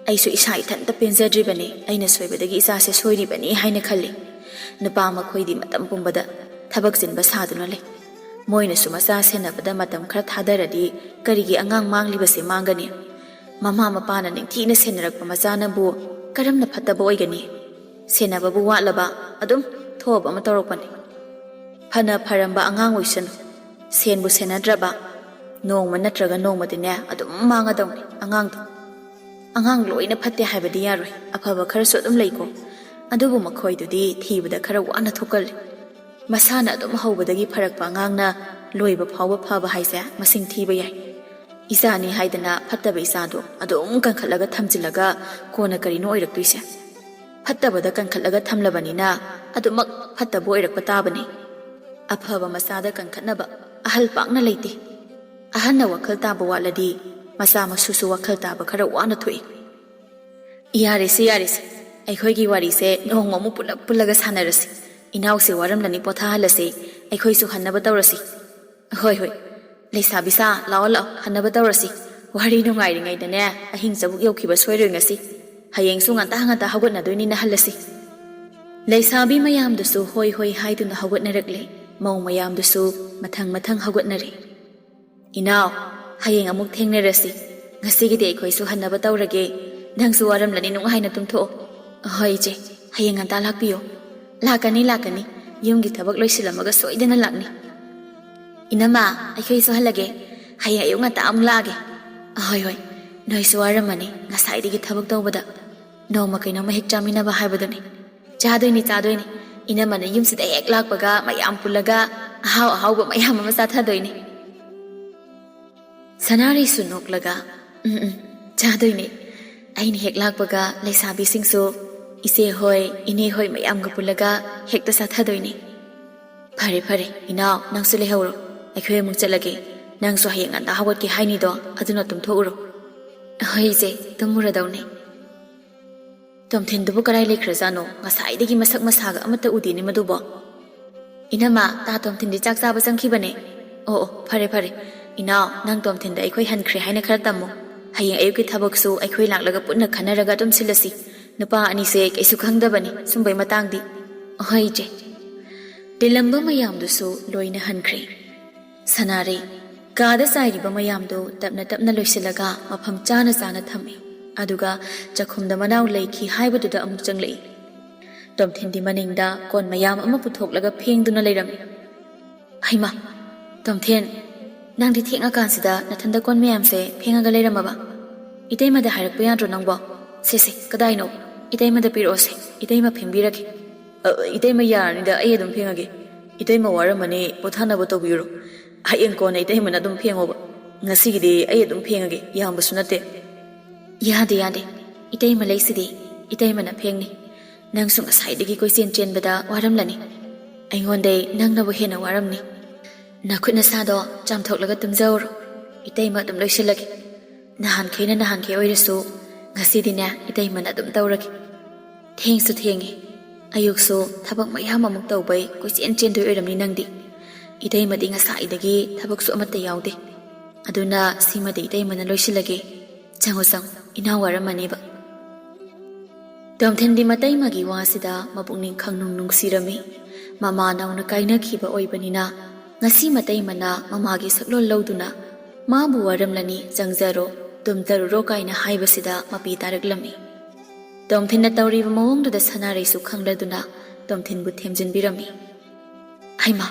ꯑꯩꯁꯨ ꯏꯁꯥ ꯏꯊꯟꯇ ꯄꯦꯟꯖꯗ꯭ꯔꯤꯕꯅꯤ, ꯑꯩꯅ ꯁꯣꯏꯕꯗꯒꯤ ꯏꯆꯥꯁꯦ ꯁꯣꯏꯔꯤꯕꯅꯤ ꯍꯥꯏꯅ ꯈꯜꯂꯤ꯫ ꯅꯨꯄꯥ ꯃꯈꯣꯏꯗꯤ ꯃꯇꯝ ꯄꯨꯝꯕꯗ ꯊꯕꯛ ꯆꯤꯟꯕ ꯁꯥꯗꯨꯅ ꯂꯩ꯫ ꯃꯣꯏꯅꯁꯨ ꯃꯆꯥ ꯁꯦꯟꯅꯕꯗ ꯃꯇꯝ ꯈꯔ ꯊꯥꯗꯔꯗꯤ ꯀꯔꯤꯒꯤ ꯑꯉꯥꯡ ꯃꯥꯡꯂꯤꯕꯁꯦ ꯃꯥꯡꯒꯅꯤ? ꯃꯃꯥ ꯃꯄꯥꯅ ꯅꯤꯡꯊꯤꯅ ꯁꯦꯟꯅꯔꯛꯄ ꯃꯆꯥꯅꯕꯨ ꯀꯔꯝꯅ ꯐꯠꯇꯕ ꯑꯣꯏꯒꯅꯤ? ꯁꯦꯟꯅꯕꯕꯨ ꯋꯥꯠꯂꯕ ꯑꯗꯨꯝ ꯊꯣꯛꯑꯕ ꯑꯃ ꯇꯧꯔꯛꯄꯅꯤ꯫ ꯐꯅ ꯐꯔꯝꯕ ꯑꯉꯥꯡ ꯑꯣꯏꯁꯅꯨ, ꯁꯦꯟꯕꯨ ꯁꯦꯟꯅꯗ꯭ꯔꯕ ꯅꯣꯡꯃ ꯅꯠꯇ꯭ꯔꯒ ꯅꯣꯡꯃꯗꯤꯅꯦ ꯑꯗꯨꯝ ꯃꯥꯡꯉꯗꯧꯅꯤ ꯑꯉꯥꯡꯗꯣ꯫ ꯑꯉꯥꯡ ꯂꯣꯏꯅ ꯐꯠꯇꯦ ꯍꯥꯏꯕꯗꯤ ꯌꯥꯔꯣꯏ, ꯑꯐꯕ ꯈꯔꯁꯨ ꯑꯗꯨꯝ ꯂꯩꯀꯣ꯫ ꯑꯗꯨꯕꯨ ꯃꯈꯣꯏꯗꯨꯗꯤ ꯊꯤꯕꯗ ꯈꯔ ꯋꯥꯅ ꯊꯣꯛꯀꯜꯂꯤ꯫ ꯃꯁꯥꯅ ꯑꯗꯨꯝ ꯍꯧꯕꯗꯒꯤ ꯐꯔꯛꯄ ꯑꯉꯥꯡꯅ ꯂꯣꯏꯕ ꯐꯥꯎꯕ ꯐꯕ ꯍꯥꯏꯁꯦ ꯃꯁꯤꯡ ꯊꯤꯕ ꯌꯥꯏ꯫ ꯏꯆꯥꯅꯤ ꯍꯥꯏꯗꯅ ꯐꯠꯇꯕ ꯏꯆꯥꯗꯣ ꯑꯗꯨꯝ ꯀꯟꯈꯠꯂꯒ ꯊꯝꯖꯤꯜꯂꯒ ꯀꯣꯟꯅ ꯀꯔꯤꯅꯣ ꯑꯣꯏꯔꯛꯇꯣꯏꯁꯦ? ꯐꯠꯇꯕꯗ ꯀꯟꯈꯠꯂꯒ ꯊꯝꯂꯕꯅꯤꯅ ꯑꯗꯨꯃꯛ ꯐꯠꯇꯕ ꯑꯣꯏꯔꯛꯄ ꯇꯥꯕꯅꯤ꯫ ꯑꯐꯕ ꯃꯆꯥꯗ ꯀꯟꯈꯠꯅꯕ ꯑꯍꯜ ꯄꯥꯛꯅ ꯂꯩꯇꯦ꯫ ꯑꯍꯟꯅ ꯋꯥꯈꯜ ꯇꯥꯕ ꯋꯥꯠꯂꯗꯤ ꯃꯆꯥ ꯃꯁꯨꯁꯨ ꯋꯥꯈꯜ ꯇꯥꯕ ꯈꯔ ꯋꯥꯅ ꯊꯣꯛꯏ꯫ ꯌꯥꯔꯦꯁꯦ, ꯌꯥꯔꯦꯁꯦ, ꯑꯩꯈꯣꯏꯒꯤ ꯋꯥꯔꯤꯁꯦ ꯅꯣꯡꯃ ꯑꯃꯨꯛ ꯄꯨꯂꯞ ꯄꯨꯜꯂꯒ ꯁꯥꯟꯅꯔꯁꯤ꯫ ꯏꯅꯥꯎꯁꯦ ꯋꯥꯔꯝꯂꯅꯤ, ꯄꯣꯊꯥꯍꯜꯂꯁꯤ, ꯑꯩꯈꯣꯏꯁꯨ ꯍꯟꯅꯕ ꯇꯧꯔꯁꯤ꯫ ꯍꯣꯏ, ꯍꯣꯏ, ꯂꯩꯁꯥꯕꯤ ꯁꯥ, ꯂꯥꯛꯑꯣ, ꯂꯥꯛꯑꯣ, ꯍꯟꯅꯕ ꯇꯧꯔꯁꯤ꯫ ꯋꯥꯔꯤ ꯅꯨꯡꯉꯥꯏꯔꯤꯉꯩꯗꯅꯦ ꯑꯍꯤꯡ ꯆꯕꯨꯛ ꯌꯧꯈꯤꯕ ꯁꯣꯏꯔꯣꯏ ꯉꯁꯤ꯫ ꯍꯌꯦꯡꯁꯨ ꯉꯟꯇꯥ ꯉꯟꯇꯥ ꯍꯧꯒꯠꯅꯗꯣꯏꯅꯤꯅ ꯍꯜꯂꯁꯤ꯫ ꯂꯩꯁꯥꯕꯤ ꯃꯌꯥꯝꯗꯨꯁꯨ ꯍꯣꯏ ꯍꯣꯏ ꯍꯥꯏꯗꯨꯅ ꯍꯧꯒꯠꯅꯔꯛꯂꯦ꯫ ꯃꯧ ꯃꯌꯥꯝꯗꯨꯁꯨ ꯃꯊꯪ ꯃꯊꯪ ꯍꯧꯒꯠꯅꯔꯦ꯫ ꯏꯅꯥꯎ, ꯍꯌꯦꯡ ꯑꯃꯨꯛ ꯊꯦꯡꯅꯔꯁꯤ꯫ ꯉꯁꯤꯒꯤꯗꯤ ꯑꯩꯈꯣꯏꯁꯨ ꯍꯟꯅꯕ ꯇꯧꯔꯒꯦ꯫ ꯅꯪꯁꯨ ꯋꯥꯔꯝꯂꯅꯤ, ꯅꯨꯡꯉꯥꯏꯅ ꯇꯨꯝꯊꯣꯛꯑꯣ꯫ ꯍꯣꯏ ꯏꯆꯦ, ꯍꯌꯦꯡ ꯉꯟꯇꯥ ꯂꯥꯛꯄꯤꯌꯣ꯫ ꯂꯥꯛꯀꯅꯤ, ꯂꯥꯛꯀꯅꯤ꯫ ꯌꯨꯝꯒꯤ ꯊꯕꯛ ꯂꯣꯏꯁꯤꯜꯂꯝꯃꯒ ꯁꯣꯏꯗꯅ ꯂꯥꯛꯅꯤ꯫ ꯏꯅꯝꯃ, ꯑꯩꯈꯣꯏꯁꯨ ꯍꯜꯂꯒꯦ꯫ ꯍꯌꯦꯡ ꯑꯌꯨꯛ ꯉꯟꯇꯥ ꯑꯃꯨꯛ ꯂꯥꯛꯑꯒꯦ꯫ ꯍꯣꯏ, ꯍꯣꯏ꯫ ꯅꯣꯏꯁꯨ ꯋꯥꯔꯝꯃꯅꯤ, ꯉꯁꯥꯏꯗꯒꯤ ꯊꯕꯛ ꯇꯧꯕꯗ꯫ ꯅꯣꯡꯃ ꯀꯩꯅꯣꯝꯃ ꯍꯦꯛ ꯆꯥꯃꯤꯟꯅꯕ ꯍꯥꯏꯕꯗꯨꯅꯤ꯫ ꯆꯥꯗꯣꯏꯅꯤ, ꯆꯥꯗꯣꯏꯅꯤ꯫ ꯏꯅꯝꯃꯅ ꯌꯨꯝꯁꯤꯗ ꯍꯦꯛ ꯂꯥꯛꯄꯒ ꯃꯌꯥꯝ ꯄꯨꯜꯂꯒ ꯑꯍꯥꯎ ꯑꯍꯥꯎꯕ ꯃꯌꯥꯝ ꯑꯃ ꯆꯥꯊꯗꯣꯏꯅꯤ꯫ ꯁꯅꯥꯔꯩꯁꯨ ꯅꯣꯛꯂꯒ, "ꯎꯝ, ꯎꯝ, ꯆꯥꯗꯣꯏꯅꯤ꯫ ꯑꯩꯅ ꯍꯦꯛ ꯂꯥꯛꯄꯒ ꯂꯩꯁꯥꯕꯤꯁꯤꯡꯁꯨ ꯏꯆꯦ ꯍꯣꯏ, ꯏꯅꯦ ꯍꯣꯏ ꯃꯌꯥꯝꯒ ꯄꯨꯜꯂꯒ ꯍꯦꯛꯇ ꯆꯥꯊꯗꯣꯏꯅꯤ꯫ ꯐꯔꯦ, ꯐꯔꯦ, ꯏꯅꯥꯎ, ꯅꯪꯁꯨ ꯂꯩꯍꯧꯔꯣ꯫ ꯑꯩꯈꯣꯏ ꯑꯃꯨꯛ ꯆꯠꯂꯒꯦ꯫ ꯅꯪꯁꯨ ꯍꯌꯦꯡ ꯉꯟꯇꯥ ꯍꯧꯒꯠꯀꯦ ꯍꯥꯏꯅꯤꯗꯣ, ꯑꯗꯨꯅ ꯇꯨꯝꯊꯣꯛꯎꯔꯣ꯫ ꯍꯣꯏ ꯏꯆꯦ, ꯇꯨꯝꯃꯨꯔꯗꯧꯅꯤ꯫ ꯇꯣꯝꯊꯤꯟꯗꯨꯕꯨ ꯀꯗꯥꯏ ꯂꯩꯈ꯭ꯔꯖꯥꯠꯅꯣ? ꯉꯁꯥꯏꯗꯒꯤ ꯃꯁꯛ ꯃꯁꯥꯒ ꯑꯃꯠꯇ ꯎꯗꯦꯅꯦ ꯃꯗꯨꯕꯣ꯫ ꯏꯅꯝꯃ, ꯇꯥ ꯇꯣꯝꯊꯤꯟꯗꯤ ꯆꯥꯛ ꯆꯥꯕ ꯆꯪꯈꯤꯕꯅꯦ꯫ ꯑꯣ ꯑꯣ, ꯐꯔꯦ ꯐꯔꯦ꯫ ꯏꯅꯥꯎ, ꯅꯪ ꯇꯣꯝꯊꯤꯟꯗ ꯑꯩꯈꯣꯏ ꯍꯟꯈ꯭ꯔꯦ ꯍꯥꯏꯅ ꯈꯔ ꯇꯝꯃꯨ꯫ ꯍꯌꯦꯡ ꯑꯌꯨꯛꯀꯤ ꯊꯕꯛꯁꯨ ꯑꯩꯈꯣꯏ ꯂꯥꯛꯂꯒ ꯄꯨꯟꯅ ꯈꯟꯅꯔꯒ ꯑꯗꯨꯝ ꯁꯤꯜꯂꯁꯤ꯫ ꯅꯨꯄꯥ ꯑꯅꯤꯁꯦ ꯀꯩꯁꯨ ꯈꯪꯗꯕꯅꯤ ꯁꯨꯝꯕꯩ ꯃꯇꯥꯡꯗꯤ꯫ ꯍꯣꯏ ꯏꯆꯦ꯫ ꯇꯤꯜꯂꯝꯕ ꯃꯌꯥꯝꯗꯨꯁꯨ ꯂꯣꯏꯅ ꯍꯟꯈ꯭ꯔꯦ꯫ ꯁꯅꯥꯔꯩ ꯀꯥꯗ ꯆꯥꯏꯔꯤꯕ ꯃꯌꯥꯝꯗꯨ ꯇꯞꯅ ꯇꯞꯅ ꯂꯣꯏꯁꯤꯜꯂꯒ ꯃꯐꯝ ꯆꯥꯅ ꯆꯥꯅ ꯊꯝꯃꯤ꯫ ꯑꯗꯨꯒ ꯆꯥꯛꯈꯨꯝꯗ ꯃꯅꯥꯎ ꯂꯩꯈꯤ ꯍꯥꯏꯕꯗꯨꯗ ꯑꯃꯨꯛ ꯆꯪꯂꯛꯏ꯫ ꯇꯣꯝꯊꯤꯟꯗꯤ ꯃꯅꯤꯡꯗ ꯀꯣꯟ ꯃꯌꯥꯝ ꯑꯃ ꯄꯨꯊꯣꯛꯂꯒ ꯐꯦꯡꯗꯨꯅ ꯂꯩꯔꯝꯃꯤ꯫ ꯍꯩꯃꯥ, ꯇꯣꯝꯊꯤꯟ, ꯅꯪꯗꯤ ꯊꯦꯡꯉꯀꯥꯟꯁꯤꯗ ꯅꯊꯟꯗ ꯀꯣꯟ ꯃꯌꯥꯝꯁꯦ ꯐꯦꯡꯉꯒ ꯂꯩꯔꯝꯃꯕ? ꯏꯇꯩꯃꯗ ꯍꯥꯏꯔꯛꯄ ꯌꯥꯗ꯭ꯔꯣ ꯅꯪꯕꯣ? ꯁꯦ ꯁꯦ, ꯀꯗꯥꯏꯅꯣ? ꯏꯇꯩꯃꯗ ꯄꯤꯔꯛꯑꯣꯁꯦ, ꯏꯇꯩꯃ ꯐꯦꯡꯕꯤꯔꯒꯦ꯫ "ꯑ, ꯏꯇꯩꯃ ꯌꯥꯔꯅꯤꯗ, ꯑꯩ ꯑꯗꯨꯝ ꯐꯦꯡꯉꯒꯦ꯫ ꯏꯇꯩꯃ ꯋꯥꯔꯝꯃꯅꯤ, ꯄꯣꯊꯥꯅꯕ ꯇꯧꯕꯤꯔꯣ꯫ ꯍꯌꯦꯡ ꯀꯣꯟꯅ ꯏꯇꯩꯃꯅ ꯑꯗꯨꯝ ꯐꯦꯡꯉꯣꯕ꯫ ꯉꯁꯤꯒꯤꯗꯤ ꯑꯩ ꯑꯗꯨꯝ ꯐꯦꯡꯉꯒꯦ, ꯌꯥꯝꯕꯁꯨ ꯅꯠꯇꯦ꯫" "ꯌꯥꯗꯦ, ꯌꯥꯗꯦ꯫ ꯏꯇꯩꯃ ꯂꯩꯁꯤꯗꯤ, ꯏꯇꯩꯃꯅ ꯐꯦꯡꯅꯤ꯫ ꯅꯪꯁꯨ ꯉꯁꯥꯏꯗꯒꯤ ꯀꯣꯏꯆꯦꯟ ꯆꯦꯟꯕꯗ ꯋꯥꯔꯝꯂꯅꯤ꯫ ꯑꯩꯉꯣꯟꯗꯩ ꯅꯪꯅꯕꯨ ꯍꯦꯟꯅ ꯋꯥꯔꯝꯅꯤ꯫ ꯅꯈꯨꯠ ꯅꯁꯥꯗꯣ ꯆꯥꯝꯊꯣꯛꯂꯒ ꯇꯨꯝꯖꯍꯧꯔꯣ꯫ ꯏꯇꯩꯃ ꯑꯗꯨꯝ ꯂꯣꯏꯁꯤꯜꯂꯒꯦ꯫ ꯅꯍꯥꯟꯈꯩꯅ ꯅꯍꯥꯟꯈꯩ ꯑꯣꯏꯔꯁꯨ, ꯉꯁꯤꯗꯤꯅꯦ, ꯏꯇꯩꯃꯅ ꯑꯗꯨꯝ ꯇꯧꯔꯒꯦ꯫ ꯊꯦꯡꯁꯨ ꯊꯦꯡꯉꯦ꯫ ꯑꯌꯨꯛꯁꯨ ꯊꯕꯛ ꯃꯌꯥꯝ ꯑꯃꯨꯛ ꯇꯧꯕꯩ ꯀꯣꯏꯆꯦꯟ ꯆꯦꯟꯗꯣꯏ ꯑꯣꯏꯔꯝꯅꯤ ꯅꯪꯗꯤ꯫ ꯏꯇꯩꯃꯗꯤ ꯉꯁꯥꯏꯗꯒꯤ ꯊꯕꯛꯁꯨ ꯑꯃꯠꯇ ꯌꯥꯎꯗꯦ꯫ ꯑꯗꯨꯅ ꯁꯤꯃꯗꯤ ꯏꯇꯩꯃꯅ ꯂꯣꯏꯁꯤꯜꯂꯒꯦ꯫ ꯆꯪꯉꯣ, ꯆꯪꯉꯣ, ꯏꯅꯥꯎ ꯋꯥꯔꯝꯃꯅꯦꯕ꯫" ꯇꯣꯝꯊꯤꯟꯗꯤ ꯃꯇꯩꯃꯒꯤ ꯋꯥꯁꯤꯗ ꯃꯄꯨꯛꯅꯤꯡ ꯈꯪꯅꯨꯡ ꯅꯨꯡꯁꯤꯔꯝꯃꯤ꯫ ꯃꯃꯥ ꯅꯧꯅ ꯀꯥꯏꯅꯈꯤꯕ ꯑꯣꯏꯕꯅꯤꯅ, ꯉꯁꯤ ꯃꯇꯩꯃꯅ ꯃꯃꯥꯒꯤ ꯁꯛꯂꯣꯟ ꯂꯧꯗꯨꯅ, "ꯃꯥꯕꯨ ꯋꯥꯔꯝꯂꯅꯤ, ꯆꯪꯖꯔꯣ, ꯇꯨꯝꯊꯔꯨꯔꯣ" ꯀꯥꯏꯅ ꯍꯥꯏꯕꯁꯤꯗ ꯃꯄꯤ ꯇꯥꯔꯛꯂꯝꯃꯤ꯫ ꯇꯣꯝꯊꯤꯟꯅ ꯇꯧꯔꯤꯕ ꯃꯑꯣꯡꯗꯨꯗ ꯁꯅꯥꯔꯩꯁꯨ ꯈꯪꯂꯗꯨꯅ ꯇꯣꯝꯊꯤꯟꯕꯨ ꯊꯦꯝꯖꯤꯟꯕꯤꯔꯝꯃꯤ꯫ "ꯍꯩꯃꯥ,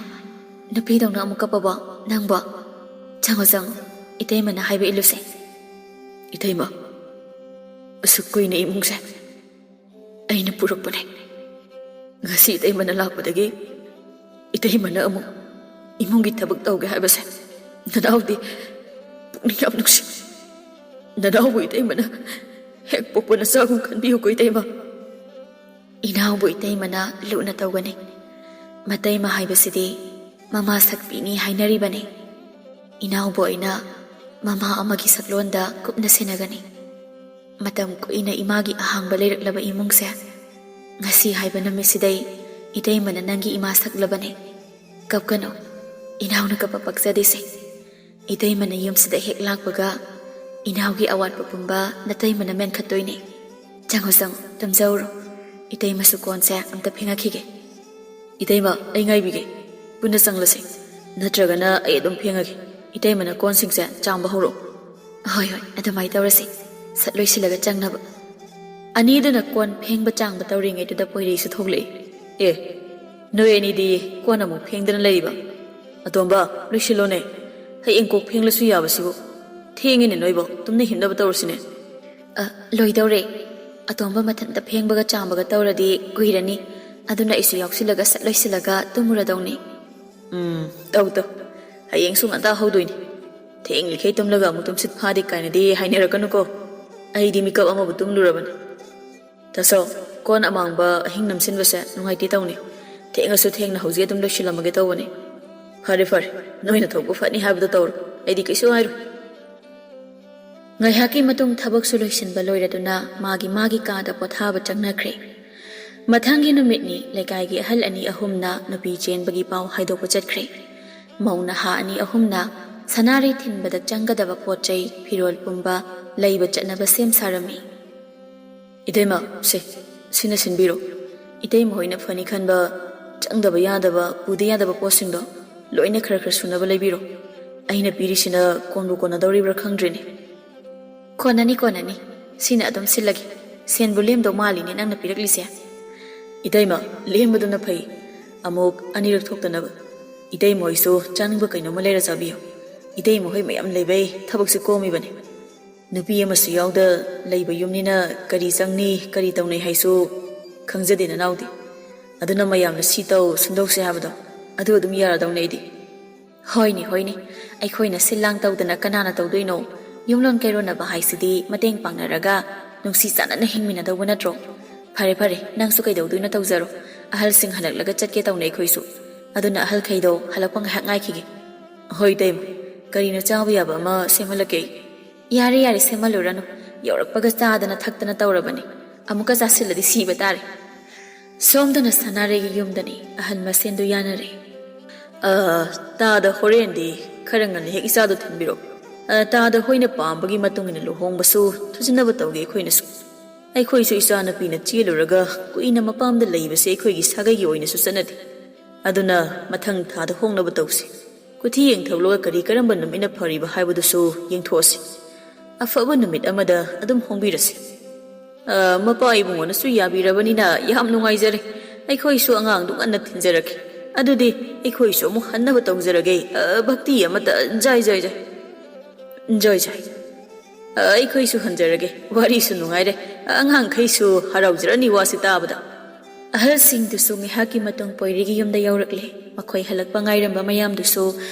ꯅꯨꯄꯤꯗꯧꯅ ꯑꯃꯨꯛ ꯀꯞꯄꯕꯣ ꯅꯪꯕꯣ? ꯆꯪꯉꯣ, ꯆꯪꯉꯣ, ꯏꯇꯩꯃꯅ ꯍꯥꯏꯕ ꯏꯜꯂꯨꯁꯦ꯫" "ꯏꯇꯩꯃ, ꯑꯁꯨꯛ ꯀꯨꯏꯅ ꯏꯃꯨꯡꯁꯦ ꯑꯩꯅ ꯄꯨꯔꯛꯄꯅꯦ꯫ ꯉꯁꯤ ꯏꯇꯩꯃꯅ ꯂꯥꯛꯄꯗꯒꯤ ꯏꯇꯩꯃꯅ ꯑꯃꯨꯛ ꯏꯃꯨꯡꯒꯤ ꯊꯕꯛ ꯇꯧꯒꯦ ꯍꯥꯏꯕꯁꯦ ꯅꯅꯥꯎꯗꯤ ꯄꯨꯛꯅꯤꯡ ꯌꯥꯝ ꯅꯨꯡꯁꯤ꯫ ꯅꯅꯥꯎꯕꯨ ꯏꯇꯩꯃꯅ ꯍꯦꯛ ꯄꯣꯛꯄ ꯅꯆꯥꯒꯨꯝ ꯈꯟꯕꯤꯌꯨꯀꯣ ꯏꯇꯩꯃ꯫" ꯏꯅꯥꯎꯕꯨ ꯏꯇꯩꯃꯅ ꯂꯨꯅ ꯇꯧꯒꯅꯤ꯫ ꯃꯇꯩꯃ ꯍꯥꯏꯕꯁꯤꯗꯤ ꯃꯃꯥ ꯁꯛꯄꯤꯅꯤ ꯍꯥꯏꯅꯔꯤꯕꯅꯤ꯫ ꯏꯅꯥꯎꯕꯨ ꯑꯩꯅ ꯃꯃꯥ ꯑꯃꯒꯤ ꯁꯛꯂꯣꯟꯗ ꯀꯨꯞꯅ ꯁꯦꯟꯅꯒꯅꯤ꯫ ꯃꯇꯝ ꯀꯨꯏꯅ ꯏꯃꯥꯒꯤ ꯑꯍꯥꯡꯕ ꯂꯩꯔꯛꯂꯕ ꯏꯃꯨꯡꯁꯦ ꯉꯁꯤ ꯍꯥꯏꯕ ꯅꯨꯃꯤꯠꯁꯤꯗꯩ ꯏꯇꯩꯃꯅ ꯅꯪꯒꯤ ꯏꯃꯥ ꯁꯛꯂꯕꯅꯤ꯫ ꯀꯞꯀꯅꯨ, ꯏꯅꯥꯎꯅ ꯀꯞꯄ ꯄꯛꯆꯗꯦꯁꯦ꯫ ꯏꯇꯩꯃꯅ ꯌꯨꯝꯁꯤꯗ ꯍꯦꯛ ꯂꯥꯛꯄꯒ ꯏꯅꯥꯎꯒꯤ ꯑꯋꯥꯠꯄ ꯄꯨꯝꯕ ꯅꯇꯩꯃꯅ ꯃꯦꯟꯈꯠꯇꯣꯏꯅꯦ꯫ ꯆꯪꯉꯣ, ꯆꯪꯉꯣ, ꯇꯨꯝꯖꯍꯧꯔꯣ꯫ ꯏꯇꯩꯃꯁꯨ ꯀꯣꯟꯁꯦ ꯑꯝꯇ ꯐꯦꯡꯉꯛꯈꯤꯒꯦ꯫ ꯏꯇꯩꯃ, ꯑꯩ ꯉꯥꯏꯕꯤꯒꯦ꯫ ꯄꯨꯟꯅ ꯆꯪꯂꯁꯤ꯫ ꯅꯠꯇ꯭ꯔꯒꯅ ꯑꯩ ꯑꯗꯨꯝ ꯐꯦꯡꯉꯒꯦ꯫ ꯏꯇꯩꯃꯅ ꯀꯣꯟꯁꯤꯡꯁꯦ ꯆꯥꯝꯕ ꯍꯧꯔꯛꯑꯣ꯫ ꯍꯣꯏ, ꯍꯣꯏ, ꯑꯗꯨꯃꯥꯏꯅ ꯇꯧꯔꯁꯤ꯫ ꯁꯠ ꯂꯣꯏꯁꯤꯜꯂꯒ ꯆꯪꯅꯕ꯫ ꯑꯅꯤꯗꯨꯅ ꯀꯣꯟ ꯐꯦꯡꯕ ꯆꯥꯝꯕ ꯇꯧꯔꯤꯉꯩꯗꯨꯗ ꯄꯣꯏꯔꯩꯁꯨ ꯊꯣꯛꯂꯛꯏ꯫ ꯑꯦ, ꯅꯣꯏ ꯑꯅꯤꯗꯤ ꯀꯣꯟ ꯑꯃꯨꯛ ꯐꯦꯡꯗꯅ ꯂꯩꯔꯤꯕ? ꯑꯇꯣꯝꯕ, ꯂꯣꯏꯁꯤꯜꯂꯣꯅꯦ꯫ ꯍꯌꯦꯡ ꯀꯣꯛ ꯐꯦꯡꯂꯁꯨ ꯌꯥꯕꯁꯤꯕꯨ꯫ ꯊꯦꯡꯉꯤꯅꯦ ꯅꯣꯏꯕꯣ, ꯇꯨꯝꯅ ꯍꯤꯞꯅꯕ ꯇꯧꯔꯁꯤꯅꯦ꯫ ꯑ, ꯂꯣꯏꯗꯧꯔꯦ꯫ ꯑꯇꯣꯝꯕ ꯃꯊꯟꯇ ꯐꯦꯡꯕꯒ ꯆꯥꯝꯕꯒ ꯇꯧꯔꯗꯤ ꯀꯨꯏꯔꯅꯤ꯫ ꯑꯗꯨꯅ ꯑꯩꯁꯨ ꯌꯥꯎꯁꯤꯜꯂꯒ ꯁꯠ ꯂꯣꯏꯁꯤꯜꯂꯒ ꯇꯨꯝꯃꯨꯔꯗꯧꯅꯤ꯫ ꯎꯝ, ꯇꯧ, ꯇꯧ꯫ ꯍꯌꯦꯡꯁꯨ ꯉꯟꯇꯥ ꯍꯧꯗꯣꯏꯅꯤ꯫ ꯊꯦꯡꯂꯤꯈꯩ ꯇꯨꯝꯂꯒ ꯑꯃꯨꯛ ꯇꯨꯝꯁꯤꯠ ꯐꯥꯗꯦ ꯀꯥꯏꯅꯗꯤ ꯍꯥꯏꯅꯔꯛꯀꯅꯨꯀꯣ꯫ ꯑꯩꯗꯤ ꯃꯤꯀꯞ ꯑꯃꯕꯨ ꯇꯨꯝꯂꯨꯔꯕꯅꯤ꯫ ꯇꯥꯁꯣ, ꯀꯣꯟ ꯑꯃꯥꯡꯕ ꯑꯍꯤꯡ ꯅꯝꯁꯤꯟꯕꯁꯦ ꯅꯨꯡꯉꯥꯏꯇꯦ ꯇꯧꯅꯤ꯫ ꯊꯦꯡꯉꯁꯨ ꯊꯦꯡꯅ ꯍꯧꯖꯤꯛ ꯑꯗꯨꯝ ꯂꯣꯏꯁꯤꯜꯂꯝꯃꯒꯦ ꯇꯧꯕꯅꯤ꯫ ꯐꯔꯦ, ꯐꯔꯦ, ꯅꯣꯏꯅ ꯊꯣꯛꯄ ꯐꯅꯤ ꯍꯥꯏꯕꯗꯣ ꯇꯧꯔꯣ, ꯑꯩꯗꯤ ꯀꯩꯁꯨ ꯍꯥꯏꯔꯣꯏ꯫ ꯉꯥꯏꯍꯥꯛꯀꯤ ꯃꯇꯨꯡ ꯊꯕꯛꯁꯨ ꯂꯣꯏꯁꯤꯟꯕ ꯂꯣꯏꯔꯗꯨꯅ ꯃꯥꯒꯤ ꯃꯥꯒꯤ ꯀꯥꯗ ꯄꯣꯊꯥꯕ ꯆꯪꯅꯈ꯭ꯔꯦ꯫ ꯃꯊꯪꯒꯤ ꯅꯨꯃꯤꯠꯅꯤ ꯂꯩꯀꯥꯏꯒꯤ ꯑꯍꯜ ꯑꯅꯤ ꯑꯍꯨꯝꯅ ꯅꯨꯄꯤ ꯆꯦꯟꯕꯒꯤ ꯄꯥꯎ ꯍꯥꯏꯗꯣꯛꯄ ꯆꯠꯈ꯭ꯔꯦ꯫ ꯃꯧ ꯅꯍꯥ ꯑꯅꯤ ꯑꯍꯨꯝꯅ ꯁꯅꯥꯔꯩ ꯊꯤꯟꯕꯗ ꯆꯪꯒꯗꯕ ꯄꯣꯠ ꯆꯩ, ꯐꯤꯔꯣꯜ ꯄꯨꯝꯕ ꯂꯩꯕ ꯆꯠꯅꯕ ꯁꯦꯝ ꯁꯥꯔꯝꯃꯤ꯫ ꯏꯇꯩꯃ, ꯁꯦ, ꯁꯤꯅ ꯁꯤꯟꯕꯤꯔꯣ꯫ ꯏꯇꯩꯃ ꯍꯣꯏꯅ ꯐꯅꯤ ꯈꯟꯕ, ꯆꯪꯗꯕ ꯌꯥꯗꯕ, ꯄꯨꯗ ꯌꯥꯗꯕ ꯄꯣꯠꯁꯤꯡꯗꯣ ꯂꯣꯏꯅ ꯈꯔ ꯈꯔ ꯁꯨꯅꯕ ꯂꯩꯕꯤꯔꯣ꯫ ꯑꯩꯅ ꯄꯤꯔꯤꯁꯤꯅ ꯀꯣꯟꯕꯨ ꯀꯣꯟꯅꯗꯧꯔꯤꯕ꯭ꯔꯥ ꯈꯪꯗ꯭ꯔꯦꯅꯦ꯫ ꯀꯣꯟꯅꯅꯤ, ꯀꯣꯟꯅꯅꯤ꯫ ꯁꯤꯅ ꯑꯗꯨꯝ ꯁꯤꯜꯂꯒꯦ꯫ ꯁꯦꯟꯕꯨ ꯂꯦꯝꯗꯧ ꯃꯥꯜꯂꯤꯅꯦ ꯅꯪꯅ ꯄꯤꯔꯛꯂꯤꯁꯦ꯫ ꯏꯇꯩꯃ, ꯂꯦꯝꯕꯗꯨꯅ ꯐꯩ꯫ ꯑꯃꯨꯛ ꯑꯅꯤꯔꯛ ꯊꯣꯛꯇꯅꯕ꯫ ꯏꯇꯩꯃ ꯍꯣꯏꯁꯨ ꯆꯥꯅꯤꯡꯕ ꯀꯩꯅꯣꯝꯃ ꯂꯩꯔ ꯆꯥꯕꯤꯌꯨ꯫ ꯏꯇꯩꯃ ꯍꯣꯏ ꯃꯌꯥꯝ ꯂꯩꯕꯩ ꯊꯕꯛꯁꯦ ꯀꯣꯝꯃꯤꯕꯅꯤ꯫ ꯅꯨꯄꯤ ꯑꯃꯁꯨ ꯌꯥꯎꯗ ꯂꯩꯕ ꯌꯨꯝꯅꯤꯅ ꯀꯔꯤ ꯆꯪꯅꯤ, ꯀꯔꯤ ꯇꯧꯅꯩ ꯍꯥꯏꯁꯨ ꯈꯪꯖꯗꯦ ꯅꯅꯥꯎꯗꯤ꯫ ꯑꯗꯨꯅ ꯃꯌꯥꯝꯅ ꯁꯤ ꯇꯧ, ꯁꯨꯝ ꯇꯧꯁꯦ ꯍꯥꯏꯕꯗꯣ, ꯑꯗꯨ ꯑꯗꯨꯝ ꯌꯥꯔꯗꯧꯅꯦ ꯑꯩꯗꯤ꯫ ꯍꯣꯏꯅꯦ, ꯍꯣꯏꯅꯦ, ꯑꯩꯈꯣꯏꯅ ꯁꯤꯜ ꯂꯥꯡ ꯇꯧꯗꯅ ꯀꯅꯥꯅ ꯇꯧꯗꯣꯏꯅꯣ? ꯌꯨꯝꯂꯣꯟ ꯀꯩꯔꯣꯟꯅꯕ ꯍꯥꯏꯁꯤꯗꯤ ꯃꯇꯦꯡ ꯄꯥꯡꯅꯔꯒ ꯅꯨꯡꯁꯤ ꯆꯥꯟꯅꯅ ꯍꯤꯡꯃꯤꯟꯅꯗꯧꯕ ꯅꯠꯇ꯭ꯔꯣ? ꯐꯔꯦ, ꯐꯔꯦ, ꯅꯪꯁꯨ ꯀꯩꯗꯧꯗꯣꯏꯅꯣ ꯇꯧꯖꯔꯣ꯫ ꯑꯍꯜꯁꯤꯡ ꯍꯜꯂꯛꯂꯒ ꯆꯠꯀꯦ ꯇꯧꯅꯦ ꯑꯩꯈꯣꯏꯁꯨ꯫ ꯑꯗꯨꯅ ꯑꯍꯜꯈꯩꯗꯣ ꯍꯜꯂꯛꯄ ꯉꯥꯏꯍꯥꯛ ꯉꯥꯏꯈꯤꯒꯦ꯫ ꯍꯣꯏ ꯏꯇꯩꯃ, ꯀꯔꯤꯅꯣ ꯆꯥꯕ ꯌꯥꯕ ꯑꯃ ꯁꯦꯝꯍꯜꯂꯛꯀꯦ ꯑꯩ꯫ ꯌꯥꯔꯦ ꯌꯥꯔꯦ, ꯁꯦꯝꯍꯜꯂꯨꯔꯅꯨ꯫ ꯌꯧꯔꯛꯄꯒ ꯆꯥꯗꯅ ꯊꯛꯇꯅ ꯇꯧꯔꯕꯅꯤ꯫ ꯑꯃꯨꯛꯀ ꯆꯥꯁꯤꯜꯂꯗꯤ ꯁꯤꯕ ꯇꯥꯔꯦ꯫ ꯁꯣꯝꯗꯅ ꯁꯅꯥꯔꯩꯒꯤ ꯌꯨꯝꯗꯅꯤ꯫ ꯑꯍꯟ ꯃꯁꯦꯟꯗꯨ ꯌꯥꯅꯔꯦ꯫ ꯑ, ꯇꯥꯗ, ꯍꯣꯔꯦꯟꯗꯤ ꯈꯔ ꯉꯟꯅ ꯍꯦꯛ ꯏꯆꯥꯗꯣ ꯊꯤꯟꯕꯤꯔꯛꯎ꯫ ꯑ, ꯇꯥꯗ ꯍꯣꯏꯅ ꯄꯥꯝꯕꯒꯤ ꯃꯇꯨꯡ ꯏꯟꯅ ꯂꯨꯍꯣꯡꯕꯁꯨ ꯊꯨꯖꯤꯟꯅꯕ ꯇꯧꯒꯦ ꯑꯩꯈꯣꯏꯅꯁꯨ꯫ ꯑꯩꯈꯣꯏꯁꯨ ꯏꯆꯥꯅꯨꯄꯤꯅ ꯆꯦꯜꯂꯨꯔꯒ ꯀꯨꯏꯅ ꯃꯄꯥꯝꯗ ꯂꯩꯕꯁꯦ ꯑꯩꯈꯣꯏꯒꯤ ꯁꯥꯒꯩꯒꯤ ꯑꯣꯏꯅꯁꯨ ꯆꯠꯅꯗꯦ꯫ ꯑꯗꯨꯅ ꯃꯊꯪ ꯊꯥꯗ ꯍꯣꯡꯅꯕ ꯇꯧꯁꯤ꯫ ꯀꯨꯊꯤ ꯌꯦꯡꯊꯣꯛꯂꯒ ꯀꯔꯤ ꯀꯔꯝꯕ ꯅꯨꯃꯤꯠꯅ ꯐꯔꯤꯕ ꯍꯥꯏꯕꯗꯨꯁꯨ ꯌꯦꯡꯊꯣꯛꯑꯁꯤ꯫ ꯑꯐꯕ ꯅꯨꯃꯤꯠ ꯑꯃꯗ ꯑꯗꯨꯝ ꯍꯣꯡꯕꯤꯔꯁꯤ꯫ ꯑ, ꯃꯄꯥ ꯏꯕꯨꯡꯉꯣꯅꯁꯨ ꯌꯥꯕꯤꯔꯕꯅꯤꯅ ꯌꯥꯝ ꯅꯨꯡꯉꯥꯏꯖꯔꯦ꯫ ꯑꯩꯈꯣꯏꯁꯨ ꯑꯉꯥꯡꯗꯨ ꯉꯟꯅ ꯊꯤꯟꯖꯔꯛꯀꯦ꯫ ꯑꯗꯨꯗꯤ ꯑꯩꯈꯣꯏꯁꯨ ꯑꯃꯨꯛ ꯍꯟꯅꯕ ꯇꯧꯖꯔꯒꯦ꯫ ꯑ, ꯚꯛꯇꯤ ꯑꯃꯇ꯫ ꯖꯥꯏ, ꯖꯥꯏ, ꯖꯥꯏ꯫ ꯖꯥꯏ, ꯖꯥꯏ꯫ ꯑ, ꯑꯩꯈꯣꯏꯁꯨ ꯍꯟꯖꯔꯒꯦ꯫ ꯋꯥꯔꯤꯁꯨ ꯅꯨꯡꯉꯥꯏꯔꯦ꯫ ꯑꯉꯥꯡꯈꯩꯁꯨ ꯍꯔꯥꯎꯖꯔꯅꯤ ꯋꯥꯁꯤ ꯇꯥꯕꯗ꯫ ꯑꯍꯜꯁꯤꯡꯗꯨꯁꯨ ꯉꯥꯏꯍꯥꯛꯀꯤ ꯃꯇꯨꯡ ꯄꯣꯏꯔꯤꯒꯤ ꯌꯨꯝꯗ ꯌꯧꯔꯛꯂꯦ꯫ ꯃꯈꯣꯏ ꯍꯜꯂꯛꯄ ꯉꯥꯏꯔꯝꯕ ꯃꯌꯥꯝꯗꯨꯁꯨ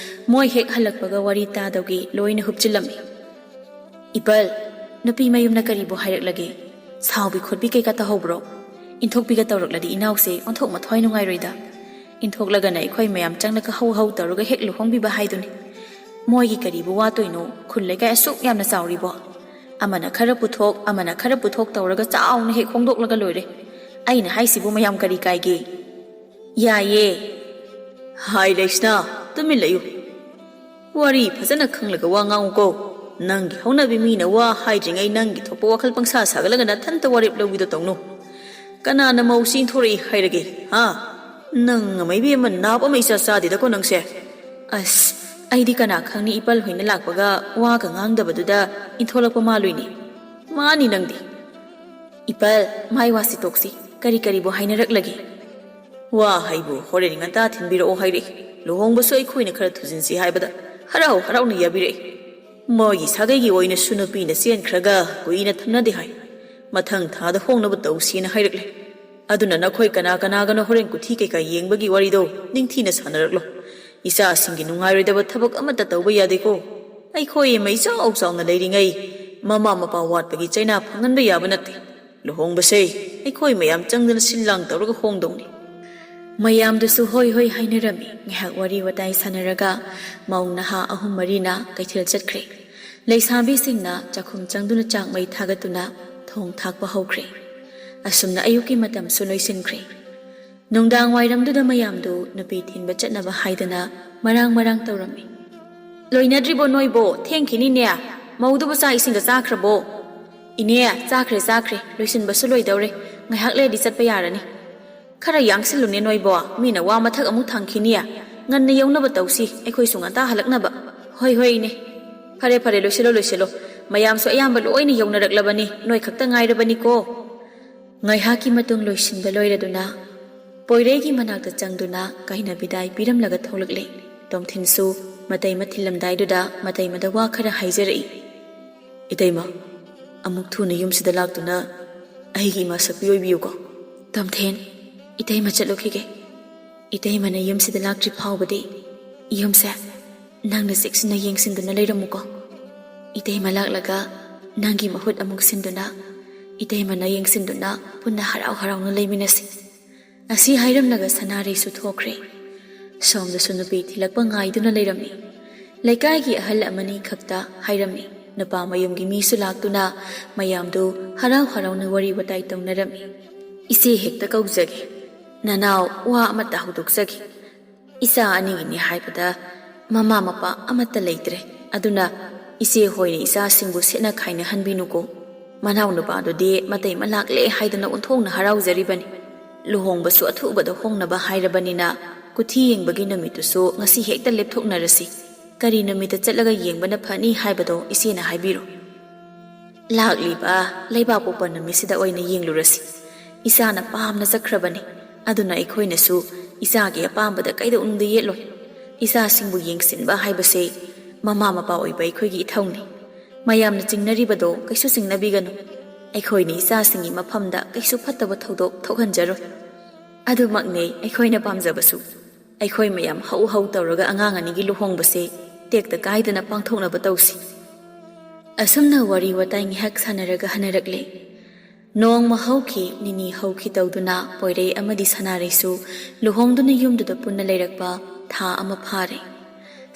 ꯃꯣꯏ ꯍꯦꯛ ꯍꯜꯂꯛꯄꯒ ꯋꯥꯔꯤ ꯇꯥꯗꯧꯒꯤ ꯂꯣꯏꯅ ꯍꯨꯞꯆꯤꯜꯂꯝꯃꯤ꯫ "ꯏꯄꯜ, ꯅꯨꯄꯤ ꯃꯌꯨꯝꯅ ꯀꯔꯤꯕꯨ ꯍꯥꯏꯔꯛꯂꯒꯦ? ꯁꯥꯎꯕꯤ ꯈꯣꯠꯄꯤ ꯀꯩꯀꯥ ꯇꯧꯍꯧꯕ꯭ꯔꯣ? ꯏꯟꯊꯣꯛꯄꯤꯒ ꯇꯧꯔꯛꯂꯗꯤ ꯏꯅꯥꯎꯁꯦ ꯑꯣꯟꯊꯣꯛ ꯃꯊ꯭ꯋꯥꯏ ꯅꯨꯡꯉꯥꯏꯔꯣꯏꯗ꯫ ꯏꯟꯊꯣꯛꯂꯒꯅ ꯑꯩꯈꯣꯏ ꯃꯌꯥꯝ ꯆꯪꯂꯒ ꯍꯧ ꯍꯧ ꯇꯧꯔꯒ ꯍꯦꯛ ꯂꯨꯍꯣꯡꯕꯤꯕ ꯍꯥꯏꯗꯨꯅꯤ꯫ ꯃꯣꯏꯒꯤ ꯀꯔꯤꯕꯨ ꯋꯥꯇꯣꯏꯅꯣ? ꯈꯨꯜ ꯂꯩꯀꯥꯏ ꯑꯁꯨꯛ ꯌꯥꯝꯅ ꯆꯥꯎꯔꯤꯕꯣ? ꯑꯃꯅ ꯈꯔ ꯄꯨꯊꯣꯛ, ꯑꯃꯅ ꯈꯔ ꯄꯨꯊꯣꯛ ꯇꯧꯔꯒ ꯆꯥꯎꯅ ꯍꯦꯛ ꯍꯣꯡꯗꯣꯛꯂꯒ ꯂꯣꯏꯔꯦ꯫ ꯑꯩꯅ ꯍꯥꯏꯁꯤꯕꯨ ꯃꯌꯥꯝ ꯀꯔꯤ ꯀꯥꯏꯒꯦ?" "ꯌꯥꯏꯌꯦ꯫ ꯍꯥꯏ ꯂꯩꯁꯅꯥ, ꯇꯨꯃꯤꯟ ꯂꯩꯌꯨ꯫ ꯋꯥꯔꯤ ꯐꯖꯅ ꯈꯪꯂꯒ ꯋꯥ ꯉꯥꯡꯉꯨꯀꯣ꯫ ꯅꯪꯒꯤ ꯍꯧꯅꯕꯤ ꯃꯤꯅ ꯋꯥ ꯍꯥꯏꯗ꯭ꯔꯤꯉꯩ ꯅꯪꯒꯤ ꯊꯣꯛꯄ ꯋꯥꯈꯜ ꯄꯪꯁꯥ ꯁꯥꯒꯠꯂꯒ ꯅꯊꯟꯇ ꯋꯥꯔꯦꯞ ꯂꯧꯕꯤꯗꯣ ꯇꯧꯅꯨ꯫ ꯀꯅꯥꯅ ꯃꯧꯁꯤ ꯏꯟꯊꯣꯔꯛꯏ ꯍꯥꯏꯔꯒꯦ, ꯍꯥ? ꯅꯪ ꯑꯃ ꯏꯕꯦꯝꯃ ꯅꯥꯞ ꯑꯃ ꯏꯆꯥ ꯆꯥꯗꯦꯗꯀꯣ ꯅꯪꯁꯦ꯫ ꯑꯁ, ꯑꯩꯗꯤ ꯀꯅꯥ ꯈꯪꯅꯤ ꯏꯄꯜ ꯍꯣꯏꯅ ꯂꯥꯛꯄꯒ ꯋꯥꯒ ꯉꯥꯡꯗꯕꯗꯨꯗ ꯏꯟꯊꯣꯂꯛꯄ ꯃꯥꯜꯂꯨꯏꯅꯦ꯫ ꯃꯥꯅꯤ ꯅꯪꯗꯤ꯫ ꯏꯄꯜ, ꯃꯥꯏ ꯋꯥꯁꯤ ꯇꯣꯛꯁꯤ꯫ ꯀꯔꯤ ꯀꯔꯤꯕꯨ ꯍꯥꯏꯅꯔꯛꯂꯒꯦ?" "ꯋꯥ ꯍꯥꯏꯕꯨ ꯍꯣꯔꯦꯟ ꯉꯟꯇꯥ ꯊꯤꯟꯕꯤꯔꯛꯑꯣ ꯍꯥꯏꯔꯛꯏ꯫ ꯂꯨꯍꯣꯡꯕꯁꯨ ꯑꯩꯈꯣꯏꯅ ꯈꯔ ꯊꯨꯖꯤꯟꯁꯤ ꯍꯥꯏꯕꯗ ꯍꯔꯥꯎ ꯍꯔꯥꯎꯅ ꯌꯥꯕꯤꯔꯛꯏ꯫ ꯃꯣꯏꯒꯤ ꯁꯥꯒꯩꯒꯤ ꯑꯣꯏꯅꯁꯨ ꯅꯨꯄꯤꯅ ꯆꯦꯟꯈ꯭ꯔꯒ ꯀꯨꯏꯅ ꯊꯝꯅꯗꯦ ꯍꯥꯏ꯫ ꯃꯊꯪ ꯊꯥꯗ ꯍꯣꯡꯅꯕ ꯇꯧꯁꯤꯅ ꯍꯥꯏꯔꯛꯂꯦ꯫ ꯑꯗꯨꯅ ꯅꯈꯣꯏ ꯀꯅꯥ ꯀꯅꯥꯒꯅꯣ ꯍꯣꯔꯦꯟ ꯀꯨꯊꯤ ꯀꯩꯀꯥ ꯌꯦꯡꯕꯒꯤ ꯋꯥꯔꯤꯗꯣ ꯅꯤꯡꯊꯤꯅ ꯁꯥꯟꯅꯔꯛꯂꯣ꯫ ꯏꯆꯥꯁꯤꯡꯒꯤ ꯅꯨꯡꯉꯥꯏꯔꯣꯏꯗꯕ ꯊꯕꯛ ꯑꯃꯠꯇ ꯇꯧꯕ ꯌꯥꯗꯦꯀꯣ꯫ ꯑꯩꯈꯣꯏ ꯑꯃ ꯏꯆꯥꯎ ꯆꯥꯎꯅ ꯂꯩꯔꯤꯉꯩ ꯃꯃꯥ ꯃꯄꯥ ꯋꯥꯠꯄꯒꯤ ꯆꯩꯅꯥ ꯐꯪꯍꯟꯕ ꯌꯥꯕ ꯅꯠꯇꯦ꯫ ꯂꯨꯍꯣꯡꯕꯁꯦ ꯑꯩꯈꯣꯏ ꯃꯌꯥꯝ ꯆꯪꯗꯅ ꯁꯤꯜ ꯂꯥꯡ ꯇꯧꯔꯒ ꯍꯣꯡꯗꯧꯅꯤ꯫ ꯃꯌꯥꯝꯗꯨꯁꯨ ꯍꯣꯏ ꯍꯣꯏ ꯍꯥꯏꯅꯔꯝꯃꯤ꯫ ꯉꯥꯏꯍꯥꯛ ꯋꯥꯔꯤ ꯋꯥꯇꯥꯏ ꯁꯥꯟꯅꯔꯒ ꯃꯧ ꯅꯍꯥ ꯑꯍꯨꯝ ꯃꯔꯤꯅ ꯀꯩꯊꯦꯜ ꯆꯠꯈ꯭ꯔꯦ꯫ ꯂꯩꯁꯥꯕꯤꯁꯤꯡꯅ ꯆꯥꯛꯈꯨꯝ ꯆꯪꯗꯨꯅ ꯆꯥꯛ ꯃꯩ ꯊꯥꯒꯠꯇꯨꯅ ꯊꯣꯡ ꯊꯥꯛꯄ ꯍꯧꯈ꯭ꯔꯦ꯫ ꯑꯁꯨꯝꯅ ꯑꯌꯨꯛꯀꯤ ꯃꯇꯝꯁꯨ ꯂꯣꯏꯁꯤꯟꯈ꯭ꯔꯦ꯫ ꯅꯨꯡꯗꯥꯡ ꯋꯥꯏꯔꯝꯗꯨꯗ ꯃꯌꯥꯝꯗꯨ ꯅꯨꯄꯤ ꯊꯤꯟꯕ ꯆꯠꯅꯕ ꯍꯥꯏꯗꯅ ꯃꯔꯥꯡ ꯃꯔꯥꯡ ꯇꯧꯔꯝꯃꯤ꯫ "ꯂꯣꯏꯅꯗ꯭ꯔꯤꯕꯣ ꯅꯣꯏꯕꯣ? ꯊꯦꯡꯈꯤꯅꯤꯅꯦ꯫ ꯃꯧꯗꯨꯕꯨ ꯆꯥꯛ ꯏꯁꯤꯡꯒ ꯆꯥꯈ꯭ꯔꯕꯣ?" "ꯏꯅꯦ, ꯆꯥꯈ꯭ꯔꯦ, ꯆꯥꯈ꯭ꯔꯦ, ꯂꯣꯏꯁꯤꯟꯕꯁꯨ ꯂꯣꯏꯗꯧꯔꯦ꯫ ꯉꯥꯏꯍꯥꯛ ꯂꯩꯔꯗꯤ ꯆꯠꯄ ꯌꯥꯔꯅꯤ꯫ ꯈꯔ ꯌꯥꯡꯁꯤꯜꯂꯨꯅꯦ ꯅꯣꯏꯕꯣ, ꯃꯤꯅ ꯋꯥ ꯃꯊꯛ ꯑꯃꯨꯛ ꯊꯥꯡꯈꯤꯅꯤ꯫ ꯉꯟꯅ ꯌꯧꯅꯕ ꯇꯧꯁꯤ, ꯑꯩꯈꯣꯏꯁꯨ ꯉꯟꯇꯥ ꯍꯜꯂꯛꯅꯕ꯫" "ꯍꯣꯏ, ꯍꯣꯏ, ꯏꯅꯦ꯫ ꯐꯔꯦ, ꯐꯔꯦ, ꯂꯣꯏꯁꯤꯜꯂꯣ, ꯂꯣꯏꯁꯤꯜꯂꯣ꯫ ꯃꯌꯥꯝꯁꯨ ꯑꯌꯥꯝꯕ ꯂꯣꯏꯅ ꯌꯧꯅꯔꯛꯂꯕꯅꯤ, ꯅꯣꯏ ꯈꯛꯇ ꯉꯥꯏꯔꯕꯅꯤꯀꯣ꯫" ꯉꯥꯏꯍꯥꯛꯀꯤ ꯃꯇꯨꯡ ꯂꯣꯏꯁꯤꯟꯕ ꯂꯣꯏꯔꯗꯨꯅ ꯄꯣꯏꯔꯩꯒꯤ ꯃꯅꯥꯛꯇ ꯆꯪꯗꯨꯅ ꯀꯥꯏꯅ ꯕꯤꯗꯥꯏ ꯄꯤꯔꯝꯂꯒ ꯊꯣꯛꯂꯛꯂꯦ꯫ ꯇꯣꯝꯊꯤꯟꯁꯨ ꯃꯇꯩꯃ ꯊꯤꯜꯂꯝꯗꯥꯏꯗꯨꯗ ꯃꯇꯩꯃꯗ ꯋꯥ ꯈꯔ ꯍꯥꯏꯖꯔꯛꯏ꯫ "ꯏꯇꯩꯃ, ꯑꯃꯨꯛ ꯊꯨꯅ ꯌꯨꯝꯁꯤꯗ ꯂꯥꯛꯇꯨꯅ ꯑꯩꯒꯤ ꯏꯃꯥ ꯁꯛꯄꯤ ꯑꯣꯏꯕꯤꯌꯨꯀꯣ꯫" "ꯇꯣꯝꯊꯤꯟ, ꯏꯇꯩꯃ ꯆꯠꯂꯨꯈꯤꯒꯦ꯫ ꯏꯇꯩꯃꯅ ꯌꯨꯝꯁꯤꯗ ꯂꯥꯛꯇ꯭ꯔꯤ ꯐꯥꯎꯕꯗꯤ ꯌꯨꯝꯁꯦ ꯅꯪꯅ ꯆꯦꯛꯁꯤꯟꯅ ꯌꯦꯡꯁꯤꯟꯗꯨꯅ ꯂꯩꯔꯝꯃꯨꯀꯣ꯫ ꯏꯇꯩꯃ ꯂꯥꯛꯂꯒ ꯅꯪꯒꯤ ꯃꯍꯨꯠ ꯑꯃꯨꯛ ꯁꯤꯟꯗꯨꯅ ꯏꯇꯩꯃꯅ ꯌꯦꯡꯁꯤꯟꯗꯨꯅ ꯄꯨꯟꯅ ꯍꯔꯥꯎ ꯍꯔꯥꯎꯅ ꯂꯩꯃꯤꯟꯅꯁꯤ꯫" ꯑꯁꯤ ꯍꯥꯏꯔꯝꯂꯒ ꯁꯅꯥꯔꯩꯁꯨ ꯊꯣꯛꯈ꯭ꯔꯦ꯫ ꯁꯣꯝꯗꯁꯨ ꯅꯨꯄꯤ ꯊꯤꯜꯂꯛꯄ ꯉꯥꯏꯗꯨꯅ ꯂꯩꯔꯝꯃꯤ꯫ ꯂꯩꯀꯥꯏꯒꯤ ꯑꯍꯜ ꯑꯃꯅꯤ ꯈꯛꯇ ꯍꯥꯏꯔꯝꯃꯤ꯫ ꯅꯨꯄꯥ ꯃꯌꯨꯝꯒꯤ ꯃꯤꯁꯨ ꯂꯥꯛꯇꯨꯅ ꯃꯌꯥꯝꯗꯨ ꯍꯔꯥꯎ ꯍꯔꯥꯎꯅ ꯋꯥꯔꯤ ꯋꯥꯇꯥꯏ ꯇꯧꯅꯔꯝꯃꯤ꯫ "ꯏꯆꯦ ꯍꯦꯛꯇ ꯀꯧꯖꯒꯦ꯫ ꯅꯅꯥꯎ ꯋꯥ ꯑꯃꯠꯇ ꯍꯧꯗꯣꯛꯆꯒꯦ꯫ ꯏꯆꯥ ꯑꯅꯤꯒꯤꯅꯤ ꯍꯥꯏꯕꯗ ꯃꯃꯥ ꯃꯄꯥ ꯑꯃꯠꯇ ꯂꯩꯇ꯭ꯔꯦ꯫ ꯑꯗꯨꯅ ꯏꯆꯦ ꯍꯣꯏꯅ ꯏꯆꯥꯁꯤꯡꯕꯨ ꯁꯦꯠꯅ ꯈꯥꯏꯅꯍꯟꯕꯤꯅꯨꯀꯣ꯫ ꯃꯅꯥꯎ ꯅꯨꯄꯥꯗꯨꯗꯤ ꯃꯇꯩꯃ ꯂꯥꯛꯂꯦ ꯍꯥꯏꯗꯅ ꯑꯣꯟꯊꯣꯛꯅ ꯍꯔꯥꯎꯖꯔꯤꯕꯅꯤ꯫ ꯂꯨꯍꯣꯡꯕꯁꯨ ꯑꯊꯨꯕꯗ ꯍꯣꯡꯅꯕ ꯍꯥꯏꯔꯕꯅꯤꯅ ꯀꯨꯊꯤ ꯌꯦꯡꯕꯒꯤ ꯅꯨꯃꯤꯠꯇꯨꯁꯨ ꯉꯁꯤ ꯍꯦꯛꯇ ꯂꯦꯞꯊꯣꯛꯅꯔꯁꯤ꯫ ꯀꯔꯤ ꯅꯨꯃꯤꯠꯇ ꯆꯠꯂꯒ ꯌꯦꯡꯕꯅ ꯐꯅꯤ ꯍꯥꯏꯕꯗꯣ ꯏꯆꯦꯅ ꯍꯥꯏꯕꯤꯔꯣ꯫" "ꯂꯥꯛꯂꯤꯕ ꯂꯩꯕꯥꯛꯄꯣꯛꯄ ꯅꯨꯃꯤꯠꯁꯤꯗ ꯑꯣꯏꯅ ꯌꯦꯡꯂꯨꯔꯁꯤ꯫ ꯏꯆꯥꯅ ꯄꯥꯝꯅ ꯆꯠꯈ꯭ꯔꯕꯅꯤ꯫ ꯑꯗꯨꯅ ꯑꯩꯈꯣꯏꯅꯁꯨ ꯏꯆꯥꯒꯤ ꯑꯄꯥꯝꯕꯗ ꯀꯩꯗꯧꯅꯨꯡꯗ ꯌꯦꯠꯂꯣꯏ꯫ ꯏꯆꯥꯁꯤꯡꯕꯨ ꯌꯦꯡꯁꯤꯟꯕ ꯍꯥꯏꯕꯁꯦ ꯃꯃꯥ ꯃꯄꯥ ꯑꯣꯏꯕ ꯑꯩꯈꯣꯏꯒꯤ ꯏꯊꯧꯅꯤ꯫ ꯃꯌꯥꯝꯅ ꯆꯤꯡꯅꯔꯤꯕꯗꯣ ꯀꯩꯁꯨ ꯆꯤꯡꯅꯕꯤꯒꯅꯨ꯫ ꯑꯩꯈꯣꯏꯅ ꯏꯆꯥꯁꯤꯡꯒꯤ ꯃꯐꯝꯗ ꯀꯩꯁꯨ ꯐꯠꯇꯕ ꯊꯧꯗꯣꯛ ꯊꯣꯛꯍꯟꯖꯔꯣꯏ꯫ ꯑꯗꯨꯃꯛꯅꯦ ꯑꯩꯈꯣꯏꯅ ꯄꯥꯝꯖꯕꯁꯨ꯫ ꯑꯩꯈꯣꯏ ꯃꯌꯥꯝ ꯍꯧ ꯍꯧ ꯇꯧꯔꯒ ꯑꯉꯥꯡ ꯑꯅꯤꯒꯤ ꯂꯨꯍꯣꯡꯕꯁꯦ ꯇꯦꯛꯇ ꯀꯥꯏꯗꯅ ꯄꯥꯡꯊꯣꯛꯅꯕ ꯇꯧꯁꯤ꯫" ꯑꯁꯨꯝꯅ ꯋꯥꯔꯤ ꯋꯥꯇꯥꯏ ꯉꯥꯏꯍꯥꯛ ꯁꯥꯟꯅꯔꯒ ꯍꯟꯅꯔꯛꯂꯦ꯫ ꯅꯣꯡꯃ ꯍꯧꯈꯤ, ꯅꯤꯅꯤ ꯍꯧꯈꯤ ꯇꯧꯗꯨꯅ ꯄꯣꯏꯔꯩ ꯑꯃꯗꯤ ꯁꯅꯥꯔꯩꯁꯨ ꯂꯨꯍꯣꯡꯗꯨꯅ ꯌꯨꯝꯗꯨꯗ ꯄꯨꯟꯅ ꯂꯩꯔꯛꯄ ꯊꯥ ꯑꯃ ꯐꯥꯔꯦ꯫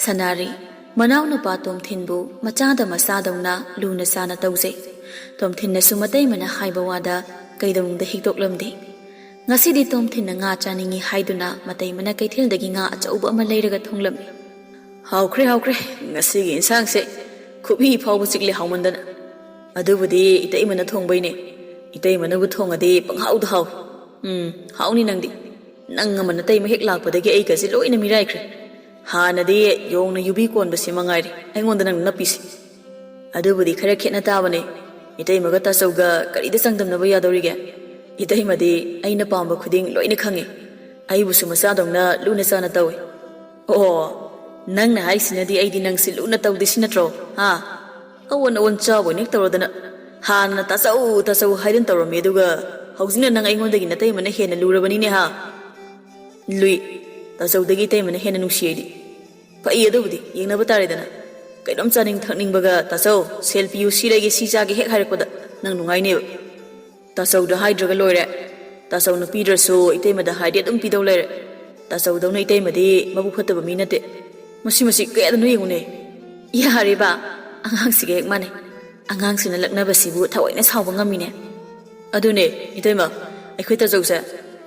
ꯁꯅꯥꯔꯩ, ꯃꯅꯥꯎꯅꯨꯄꯥ ꯇꯣꯝꯊꯤꯟꯕꯨ ꯃꯆꯥꯗ ꯃꯆꯥꯗꯧꯅ ꯂꯨꯅ ꯆꯥꯅ ꯇꯧꯖꯩ꯫ ꯇꯣꯝꯊꯤꯟꯅꯁꯨ ꯃꯇꯩꯃꯅ ꯍꯥꯏꯕ ꯋꯥꯗ ꯀꯩꯗꯧꯅꯨꯡꯗ ꯍꯤꯛꯇꯣꯛꯂꯝꯗꯦ꯫ ꯉꯁꯤꯗꯤ ꯇꯣꯝꯊꯤꯟꯅ ꯉꯥ ꯆꯥꯅꯤꯡꯏ ꯍꯥꯏꯗꯨꯅ ꯃꯇꯩꯃꯅ ꯀꯩꯊꯦꯜꯗꯒꯤ ꯉꯥ ꯑꯆꯧꯕ ꯑꯃ ꯂꯩꯔꯒ ꯊꯣꯡꯂꯝꯃꯤ꯫ "ꯍꯥꯎꯈ꯭ꯔꯦ, ꯍꯥꯎꯈ꯭ꯔꯦ, ꯉꯁꯤꯒꯤ ꯏꯟꯁꯥꯡꯁꯦ ꯈꯨꯕꯤ ꯐꯥꯎꯕ ꯆꯤꯛꯂꯦ ꯍꯥꯎꯃꯟꯗꯅ꯫ ꯑꯗꯨꯕꯨꯗꯤ ꯏꯇꯩꯃꯅ ꯊꯣꯡꯕꯩꯅꯦ꯫ ꯏꯇꯩꯃꯅꯕꯨ ꯊꯣꯡꯉꯗꯤ ꯄꯪꯍꯥꯎꯗ ꯍꯥꯎꯏ꯫ ꯎꯝ, ꯍꯥꯎꯅꯤ ꯅꯪꯗꯤ꯫ ꯅꯪ ꯑꯃ ꯅꯇꯩꯃ ꯍꯦꯛ ꯂꯥꯛꯄꯗꯒꯤ ꯑꯩꯒꯁꯦ ꯂꯣꯏꯅ ꯃꯤꯔꯥꯏꯈ꯭ꯔꯦ꯫ ꯍꯥꯟꯅꯗꯤ ꯌꯣꯡꯅ ꯌꯨꯕꯤ ꯀꯣꯟꯕꯁꯤ ꯃꯉꯥꯏꯔꯦ ꯑꯩꯉꯣꯟꯗ ꯅꯪ ꯅꯞꯄꯤꯁꯤ꯫ ꯑꯗꯨꯕꯨꯗꯤ ꯈꯔ ꯈꯦꯠꯅ ꯇꯥꯕꯅꯦ꯫ ꯏꯇꯩꯃꯒ ꯇꯥꯆꯧꯒ ꯀꯔꯤꯗ ꯆꯥꯡꯗꯝꯅꯕ ꯌꯥꯗꯧꯔꯤꯒꯦ? ꯏꯇꯩꯃꯗꯤ ꯑꯩꯅ ꯄꯥꯝꯕ ꯈꯨꯗꯤꯡ ꯂꯣꯏꯅ ꯈꯪꯉꯦ꯫ ꯑꯩꯕꯨꯁꯨ ꯃꯆꯥꯗꯧꯅ ꯂꯨꯅ ꯆꯥꯅ ꯇꯧꯏ꯫" "ꯑꯣ, ꯅꯪꯅ ꯍꯥꯏꯁꯤꯅꯗꯤ ꯑꯩꯗꯤ ꯅꯪꯁꯤ ꯂꯨꯅ ꯇꯧꯗꯦ ꯁꯤ ꯅꯠꯇ꯭ꯔꯣ? ꯍꯥ? ꯑꯑꯣꯟ ꯑꯑꯣꯟ ꯆꯥꯕ ꯑꯣꯏꯅ ꯍꯦꯛ ꯇꯧꯔꯗꯅ꯫ ꯍꯥꯟꯅ ꯇꯥꯆꯧ ꯇꯥꯆꯧ ꯍꯥꯏꯗꯅ ꯇꯧꯔꯝꯃꯤ, ꯑꯗꯨꯒ ꯍꯧꯖꯤꯛꯅ ꯅꯪ ꯑꯩꯉꯣꯟꯗꯒꯤ ꯅꯇꯩꯃꯅ ꯍꯦꯟꯅ ꯂꯨꯔꯕꯅꯤꯅꯦ ꯍꯥ?" "ꯂꯨꯏ꯫ ꯇꯥꯆꯧꯗꯒꯤ ꯏꯇꯩꯃꯅ ꯍꯦꯟꯅ ꯅꯨꯡꯁꯤ ꯑꯩꯗꯤ꯫" "ꯐꯩ, ꯑꯗꯨꯕꯨꯗꯤ ꯌꯦꯡꯅꯕ ꯇꯥꯔꯦꯗꯅ꯫ ꯀꯩꯅꯣꯝ ꯆꯥꯅꯤꯡ ꯊꯛꯅꯤꯡꯕꯒ ꯇꯥꯆꯧ, ꯁꯦꯜ ꯄꯤꯌꯨ, ꯁꯤ ꯂꯩꯒꯦ, ꯁꯤ ꯆꯥꯒꯦ ꯍꯦꯛ ꯍꯥꯏꯔꯛꯄꯗ ꯅꯪ ꯅꯨꯡꯉꯥꯏꯅꯦꯕ꯫ ꯇꯥꯆꯧꯗ ꯍꯥꯏꯗ꯭ꯔꯒ ꯂꯣꯏꯔꯦ꯫ ꯇꯥꯆꯧꯅ ꯄꯤꯗ꯭ꯔꯁꯨ ꯏꯇꯩꯃꯗ ꯍꯥꯏꯗꯤ ꯑꯗꯨꯝ ꯄꯤꯗꯧ ꯂꯩꯔꯦ꯫ ꯇꯥꯆꯧꯗꯧꯅ ꯏꯇꯩꯃꯗꯤ ꯃꯕꯨꯛ ꯐꯠꯇꯕ ꯃꯤ ꯅꯠꯇꯦ꯫ ꯃꯁꯤ, ꯃꯁꯤ ꯀꯌꯥꯗꯅꯣ ꯌꯦꯡꯉꯨꯅꯦ꯫" "ꯌꯥꯔꯦꯕ, ꯑꯉꯥꯡꯁꯤꯒ ꯍꯦꯛ ꯃꯥꯟꯅꯩ꯫ ꯑꯉꯥꯡꯁꯤꯅ ꯂꯛꯅꯕꯁꯤꯕꯨ ꯊꯑꯣꯏꯅ ꯁꯥꯎꯕ ꯉꯝꯃꯤꯅꯦ꯫" "ꯑꯗꯨꯅꯦ, ꯏꯇꯩꯃ, ꯑꯩꯈꯣꯏ ꯇꯥꯆꯧꯁꯦ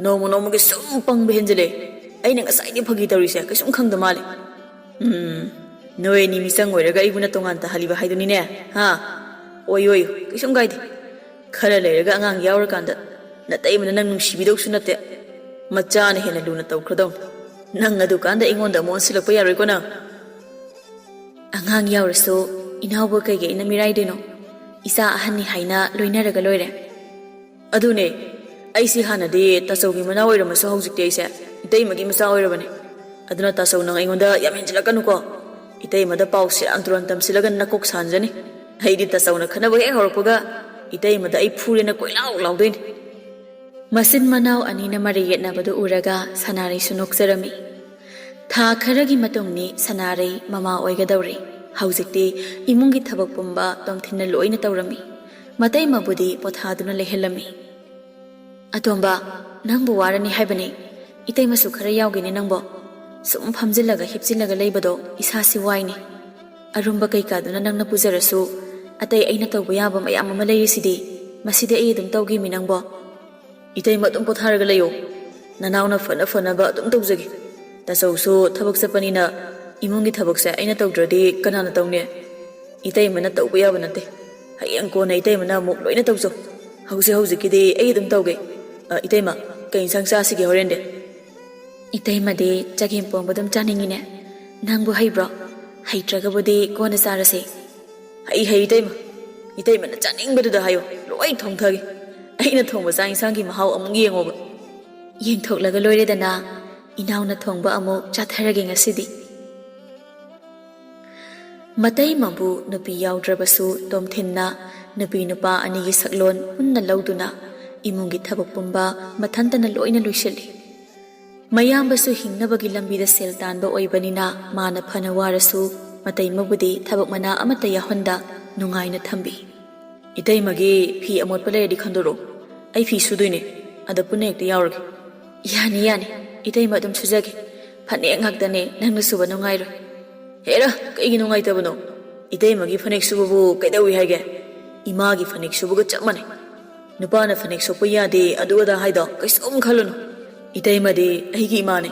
ꯅꯣꯡꯃ ꯅꯣꯡꯃꯒꯤ ꯁꯨꯝ ꯄꯪꯕ ꯍꯦꯟꯖꯤꯜꯂꯦ꯫ ꯑꯩꯅ ꯉꯁꯥꯏꯗꯤ ꯐꯥꯒꯤ ꯇꯧꯔꯤꯁꯦ ꯀꯩꯁꯨꯝ ꯈꯪꯗ ꯃꯥꯜꯂꯦ꯫" "ꯎꯝ, ꯅꯣꯏ ꯑꯅꯤ ꯃꯤꯆꯪ ꯑꯣꯏꯔꯒ ꯑꯩꯕꯨꯅ ꯇꯣꯉꯥꯟ ꯇꯥꯍꯜꯂꯤꯕ ꯍꯥꯏꯗꯨꯅꯤꯅꯦ, ꯍꯥ? ꯑꯣꯏ, ꯑꯣꯏ, ꯀꯩꯁꯨꯝ ꯀꯥꯏꯗꯦ꯫ ꯈꯔ ꯂꯩꯔꯒ ꯑꯉꯥꯡ ꯌꯥꯎꯔꯀꯥꯟꯗ ꯅꯇꯩꯃꯅ ꯅꯪ ꯅꯨꯡꯁꯤꯕꯤꯗꯧꯁꯨ ꯅꯠꯇꯦ꯫ ꯃꯆꯥꯅ ꯍꯦꯟꯅ ꯂꯨꯅ ꯇꯧꯈ꯭ꯔꯗꯧꯅꯤ꯫ ꯅꯪ ꯑꯗꯨꯀꯥꯟꯗ ꯑꯩꯉꯣꯟꯗ ꯑꯃꯨꯛ ꯑꯣꯟꯁꯤꯜꯂꯛꯄ ꯌꯥꯔꯣꯏꯀꯣ ꯅꯪ꯫" "ꯑꯉꯥꯡ ꯌꯥꯎꯔꯁꯨ ꯏꯅꯥꯎꯕ ꯀꯩꯒꯤ ꯑꯩꯅ ꯃꯤꯔꯥꯏꯗꯣꯏꯅꯣ? ꯏꯆꯥ ꯑꯍꯟꯅꯤ ꯍꯥꯏꯅ ꯂꯣꯏꯅꯔꯒ ꯂꯣꯏꯔꯦ꯫" "ꯑꯗꯨꯅꯦ, ꯑꯩꯁꯤ ꯍꯥꯟꯅꯗꯤ ꯇꯥꯆꯧꯒꯤ ꯃꯅꯥꯎ ꯑꯣꯏꯔꯝꯃꯁꯨ ꯍꯧꯖꯤꯛꯇꯤ ꯑꯩꯁꯦ ꯏꯇꯩꯃꯒꯤ ꯃꯆꯥ ꯑꯣꯏꯔꯕꯅꯦ꯫ ꯑꯗꯨꯅ ꯇꯥꯆꯧ, ꯅꯪ ꯑꯩꯉꯣꯟꯗ ꯌꯥꯝ ꯍꯦꯟꯖꯤꯜꯂꯛꯀꯅꯨꯀꯣ꯫ ꯏꯇꯩꯃꯗ ꯄꯥꯎ ꯁꯦꯔꯥꯟ ꯇꯨꯔꯥꯟ ꯇꯝꯁꯤꯜꯂꯒ ꯅꯀꯣꯛ ꯁꯥꯟꯖꯅꯤ꯫ ꯑꯩꯗꯤ ꯇꯥꯆꯧꯅ ꯈꯠꯅꯕ ꯍꯦꯛ ꯍꯧꯔꯛꯄꯒ ꯏꯇꯩꯃꯗ ꯑꯩ ꯐꯨꯔꯦꯅ ꯀꯣꯏꯂꯥꯎ ꯂꯥꯎꯗꯣꯏꯅꯤ꯫" ꯃꯆꯤꯟ ꯃꯅꯥꯎ ꯑꯅꯤꯅ ꯃꯔꯩ ꯌꯦꯠꯅꯕꯗꯨ ꯎꯔꯒ ꯁꯅꯥꯔꯩꯁꯨ ꯅꯣꯛꯆꯔꯝꯃꯤ꯫ ꯊꯥ ꯈꯔꯒꯤ ꯃꯇꯨꯡꯅꯤ ꯁꯅꯥꯔꯩ ꯃꯃꯥ ꯑꯣꯏꯒꯗꯧꯔꯦ꯫ ꯍꯧꯖꯤꯛꯇꯤ ꯏꯃꯨꯡꯒꯤ ꯊꯕꯛ ꯄꯨꯝꯕ ꯇꯣꯝꯊꯤꯟꯅ ꯂꯣꯏꯅ ꯇꯧꯔꯝꯃꯤ꯫ ꯃꯇꯩꯃꯕꯨꯗꯤ ꯄꯣꯊꯥꯗꯨꯅ ꯂꯩꯍꯜꯂꯝꯃꯤ꯫ "ꯑꯇꯣꯝꯕ, ꯅꯪꯕꯨ ꯋꯥꯔꯅꯤ ꯍꯥꯏꯕꯅꯤ꯫ ꯏꯇꯩꯃꯁꯨ ꯈꯔ ꯌꯥꯎꯒꯦꯅꯦ ꯅꯪꯕꯣ꯫ ꯁꯨꯝ ꯐꯝꯖꯤꯜꯂꯒ ꯍꯤꯞꯆꯤꯜꯂꯒ ꯂꯩꯕꯗꯣ ꯏꯁꯥꯁꯤ ꯋꯥꯏꯅꯦ꯫ ꯑꯔꯨꯝꯕ ꯀꯩꯀꯥꯗꯨꯅ ꯅꯪꯅ ꯄꯨꯖꯔꯁꯨ, ꯑꯇꯩ ꯑꯩꯅ ꯇꯧꯕ ꯌꯥꯕ ꯃꯌꯥꯝ ꯑꯃ ꯂꯩꯔꯤꯁꯤꯗꯤ꯫ ꯃꯁꯤꯗꯤ ꯑꯩ ꯑꯗꯨꯝ ꯇꯧꯒꯦꯃꯤ ꯅꯪꯕꯣ꯫" "ꯏꯇꯩꯃ ꯑꯗꯨꯝ ꯄꯣꯊꯥꯔꯒ ꯂꯩꯌꯣ꯫ ꯅꯅꯥꯎꯅ ꯐꯅ ꯐꯅꯕ ꯑꯗꯨꯝ ꯇꯧꯖꯒꯦ꯫ ꯇꯥꯆꯧꯁꯨ ꯊꯕꯛ ꯆꯠꯄꯅꯤꯅ ꯏꯃꯨꯡꯒꯤ ꯊꯕꯛꯁꯦ ꯑꯩꯅ ꯇꯧꯗ꯭ꯔꯗꯤ ꯀꯅꯥꯅ ꯇꯧꯅꯤ? ꯏꯇꯩꯃꯅ ꯇꯧꯕ ꯌꯥꯕ ꯅꯠꯇꯦ꯫ ꯍꯌꯦꯡ ꯀꯣꯟꯅ ꯏꯇꯩꯃꯅ ꯑꯃꯨꯛ ꯂꯣꯏꯅ ꯇꯧꯖꯧ꯫ ꯍꯧꯖꯤꯛ ꯍꯧꯖꯤꯛꯀꯤꯗꯤ ꯑꯩ ꯑꯗꯨꯝ ꯇꯧꯒꯦ꯫ ꯑ, ꯏꯇꯩꯃ, ꯀꯩ ꯏꯟꯁꯥꯡ ꯆꯥꯁꯤꯒꯦ ꯍꯣꯔꯦꯟꯗꯤ?" "ꯏꯇꯩꯃꯗꯤ ꯆꯒꯦꯝ ꯄꯣꯝꯕ ꯑꯗꯨꯝ ꯆꯥꯅꯤꯡꯉꯤꯅꯦ꯫ ꯅꯪꯕꯨ ꯍꯩꯕ꯭ꯔꯣ? ꯍꯩꯇ꯭ꯔꯒꯕꯨꯗꯤ ꯀꯣꯟꯅ ꯆꯥꯔꯁꯦ꯫" "ꯍꯩ, ꯍꯩ, ꯏꯇꯩꯃ꯫ ꯏꯇꯩꯃꯅ ꯆꯥꯅꯤꯡꯕꯗꯨꯗ ꯍꯥꯏꯌꯣ, ꯂꯣꯏ ꯊꯣꯡꯊꯒꯦ꯫ ꯑꯩꯅ ꯊꯣꯡꯕ ꯆꯥꯛ ꯏꯟꯁꯥꯡꯒꯤ ꯃꯍꯥꯎ ꯑꯃꯨꯛ ꯌꯦꯡꯉꯣꯕ꯫" "ꯌꯦꯡꯊꯣꯛꯂꯒ ꯂꯣꯏꯔꯦꯗꯅ꯫ ꯏꯅꯥꯎꯅ ꯊꯣꯡꯕ ꯑꯃꯨꯛ ꯆꯥꯊꯔꯒꯦ ꯉꯁꯤꯗꯤ꯫" ꯃꯇꯩꯃꯕꯨ ꯅꯨꯄꯤ ꯌꯥꯎꯗ꯭ꯔꯕꯁꯨ ꯇꯣꯝꯊꯤꯟꯅ ꯅꯨꯄꯤ ꯅꯨꯄꯥ ꯑꯅꯤꯒꯤ ꯁꯛꯂꯣꯟ ꯄꯨꯟꯅ ꯂꯧꯗꯨꯅ ꯏꯃꯨꯡꯒꯤ ꯊꯕꯛ ꯄꯨꯝꯕ ꯃꯊꯟꯇꯅ ꯂꯣꯏꯅ ꯂꯣꯏꯁꯤꯜꯂꯤ꯫ ꯃꯌꯥꯝꯕꯁꯨ ꯍꯤꯡꯅꯕꯒꯤ ꯂꯝꯕꯤꯗ ꯁꯦꯜ ꯇꯥꯟꯕ ꯑꯣꯏꯕꯅꯤꯅ ꯃꯥꯅ ꯐꯅ ꯋꯥꯔꯁꯨ ꯃꯇꯩꯃꯕꯨꯗꯤ ꯊꯕꯛ ꯃꯅꯥ ꯑꯃꯠꯇ ꯌꯥꯎꯍꯟꯗ ꯅꯨꯡꯉꯥꯏꯅ ꯊꯝꯕꯤ꯫ "ꯏꯇꯩꯃꯒꯤ ꯐꯤ ꯑꯃꯣꯠꯄ ꯂꯩꯔꯗꯤ ꯈꯟꯗꯣꯔꯛꯑꯣ꯫ ꯑꯩ ꯐꯤ ꯁꯨꯗꯣꯏꯅꯦ꯫ ꯑꯗ ꯄꯨꯟꯅ ꯍꯦꯛꯇ ꯌꯥꯎꯔꯒꯦ꯫" "ꯌꯥꯅꯤ, ꯌꯥꯅꯤ꯫ ꯏꯇꯩꯃ ꯑꯗꯨꯝ ꯁꯨꯖꯒꯦ꯫ ꯐꯅꯦꯛ ꯉꯥꯛꯇꯅꯦ, ꯅꯪꯅ ꯁꯨꯕ ꯅꯨꯡꯉꯥꯏꯔꯣꯏ꯫" "ꯍꯦꯔꯥ, ꯀꯩꯒꯤ ꯅꯨꯡꯉꯥꯏꯇꯕꯅꯣ? ꯏꯇꯩꯃꯒꯤ ꯐꯅꯦꯛ ꯁꯨꯕꯕꯨ ꯀꯩꯗꯧꯏ ꯍꯥꯏꯒꯦ? ꯏꯃꯥꯒꯤ ꯐꯅꯦꯛ ꯁꯨꯕꯒ ꯆꯞ ꯃꯥꯟꯅꯩ꯫ ꯅꯨꯄꯥꯅ ꯐꯅꯦꯛ ꯁꯣꯛꯄ ꯌꯥꯗꯦ, ꯑꯗꯨ ꯑꯗꯥ ꯍꯥꯏꯗꯣ ꯀꯩꯁꯨꯝ ꯈꯜꯂꯨꯅꯨ꯫ ꯏꯇꯩꯃꯗꯤ ꯑꯩꯒꯤ ꯏꯃꯥꯅꯦ꯫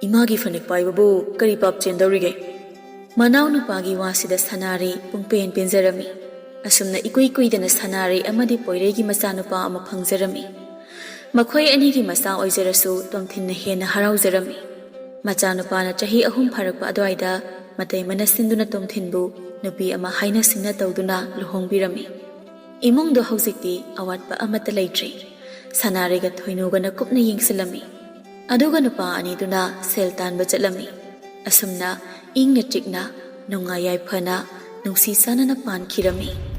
ꯏꯃꯥꯒꯤ ꯐꯅꯦꯛ ꯄꯥꯏꯕꯕꯨ ꯀꯔꯤ ꯄꯥꯞ ꯆꯦꯟꯗꯧꯔꯤꯒꯦ?" ꯃꯅꯥꯎꯅꯨꯄꯥꯒꯤ ꯋꯥꯁꯤꯗ ꯁꯅꯥꯔꯩ ꯄꯨꯡꯄꯦꯟ ꯄꯦꯟꯖꯔꯝꯃꯤ꯫ ꯑꯁꯨꯝꯅ ꯏꯀꯨꯏ ꯀꯨꯏꯗꯅ ꯁꯅꯥꯔꯩ ꯑꯃꯗꯤ ꯄꯣꯏꯔꯩꯒꯤ ꯃꯆꯥꯅꯨꯄꯥ ꯑꯃ ꯐꯪꯖꯔꯝꯃꯤ꯫ ꯃꯈꯣꯏ ꯑꯅꯤꯒꯤ ꯃꯆꯥ ꯑꯣꯏꯖꯔꯁꯨ ꯇꯣꯝꯊꯤꯟꯅ ꯍꯦꯟꯅ ꯍꯔꯥꯎꯖꯔꯝꯃꯤ꯫ ꯃꯆꯥꯅꯨꯄꯥꯅ ꯆꯍꯤ ꯑꯍꯨꯝ ꯐꯥꯔꯛꯄ ꯑꯗꯨꯋꯥꯏꯗ ꯃꯇꯩꯃꯅ ꯁꯤꯟꯗꯨꯅ ꯇꯣꯝꯊꯤꯟꯕꯨ ꯅꯨꯄꯤ ꯑꯃ ꯍꯥꯏꯅ ꯁꯤꯡꯅ ꯇꯧꯗꯨꯅ ꯂꯨꯍꯣꯡꯕꯤꯔꯝꯃꯤ꯫ ꯏꯃꯨꯡꯗꯣ ꯍꯧꯖꯤꯛꯇꯤ ꯑꯋꯥꯠꯄ ꯑꯃꯠꯇ ꯂꯩꯇ꯭ꯔꯦ꯫ ꯁꯅꯥꯔꯩꯒ ꯊꯣꯏꯅꯨꯒꯅ ꯀꯨꯞꯅ ꯌꯦꯡꯁꯤꯜꯂꯝꯃꯤ꯫ ꯑꯗꯨꯒ ꯅꯨꯄꯥ ꯑꯅꯤꯗꯨꯅ ꯁꯦꯜ ꯇꯥꯟꯕ ꯆꯠꯂꯝꯃꯤ꯫ ꯑꯁꯨꯝꯅ ꯏꯪꯅ ꯆꯤꯛꯅ, ꯅꯨꯡꯉꯥꯏ ꯌꯥꯏꯐꯅ, ꯅꯨꯡꯁꯤ ꯆꯥꯟꯅꯅ ꯄꯥꯟꯈꯤꯔꯝꯃꯤ꯫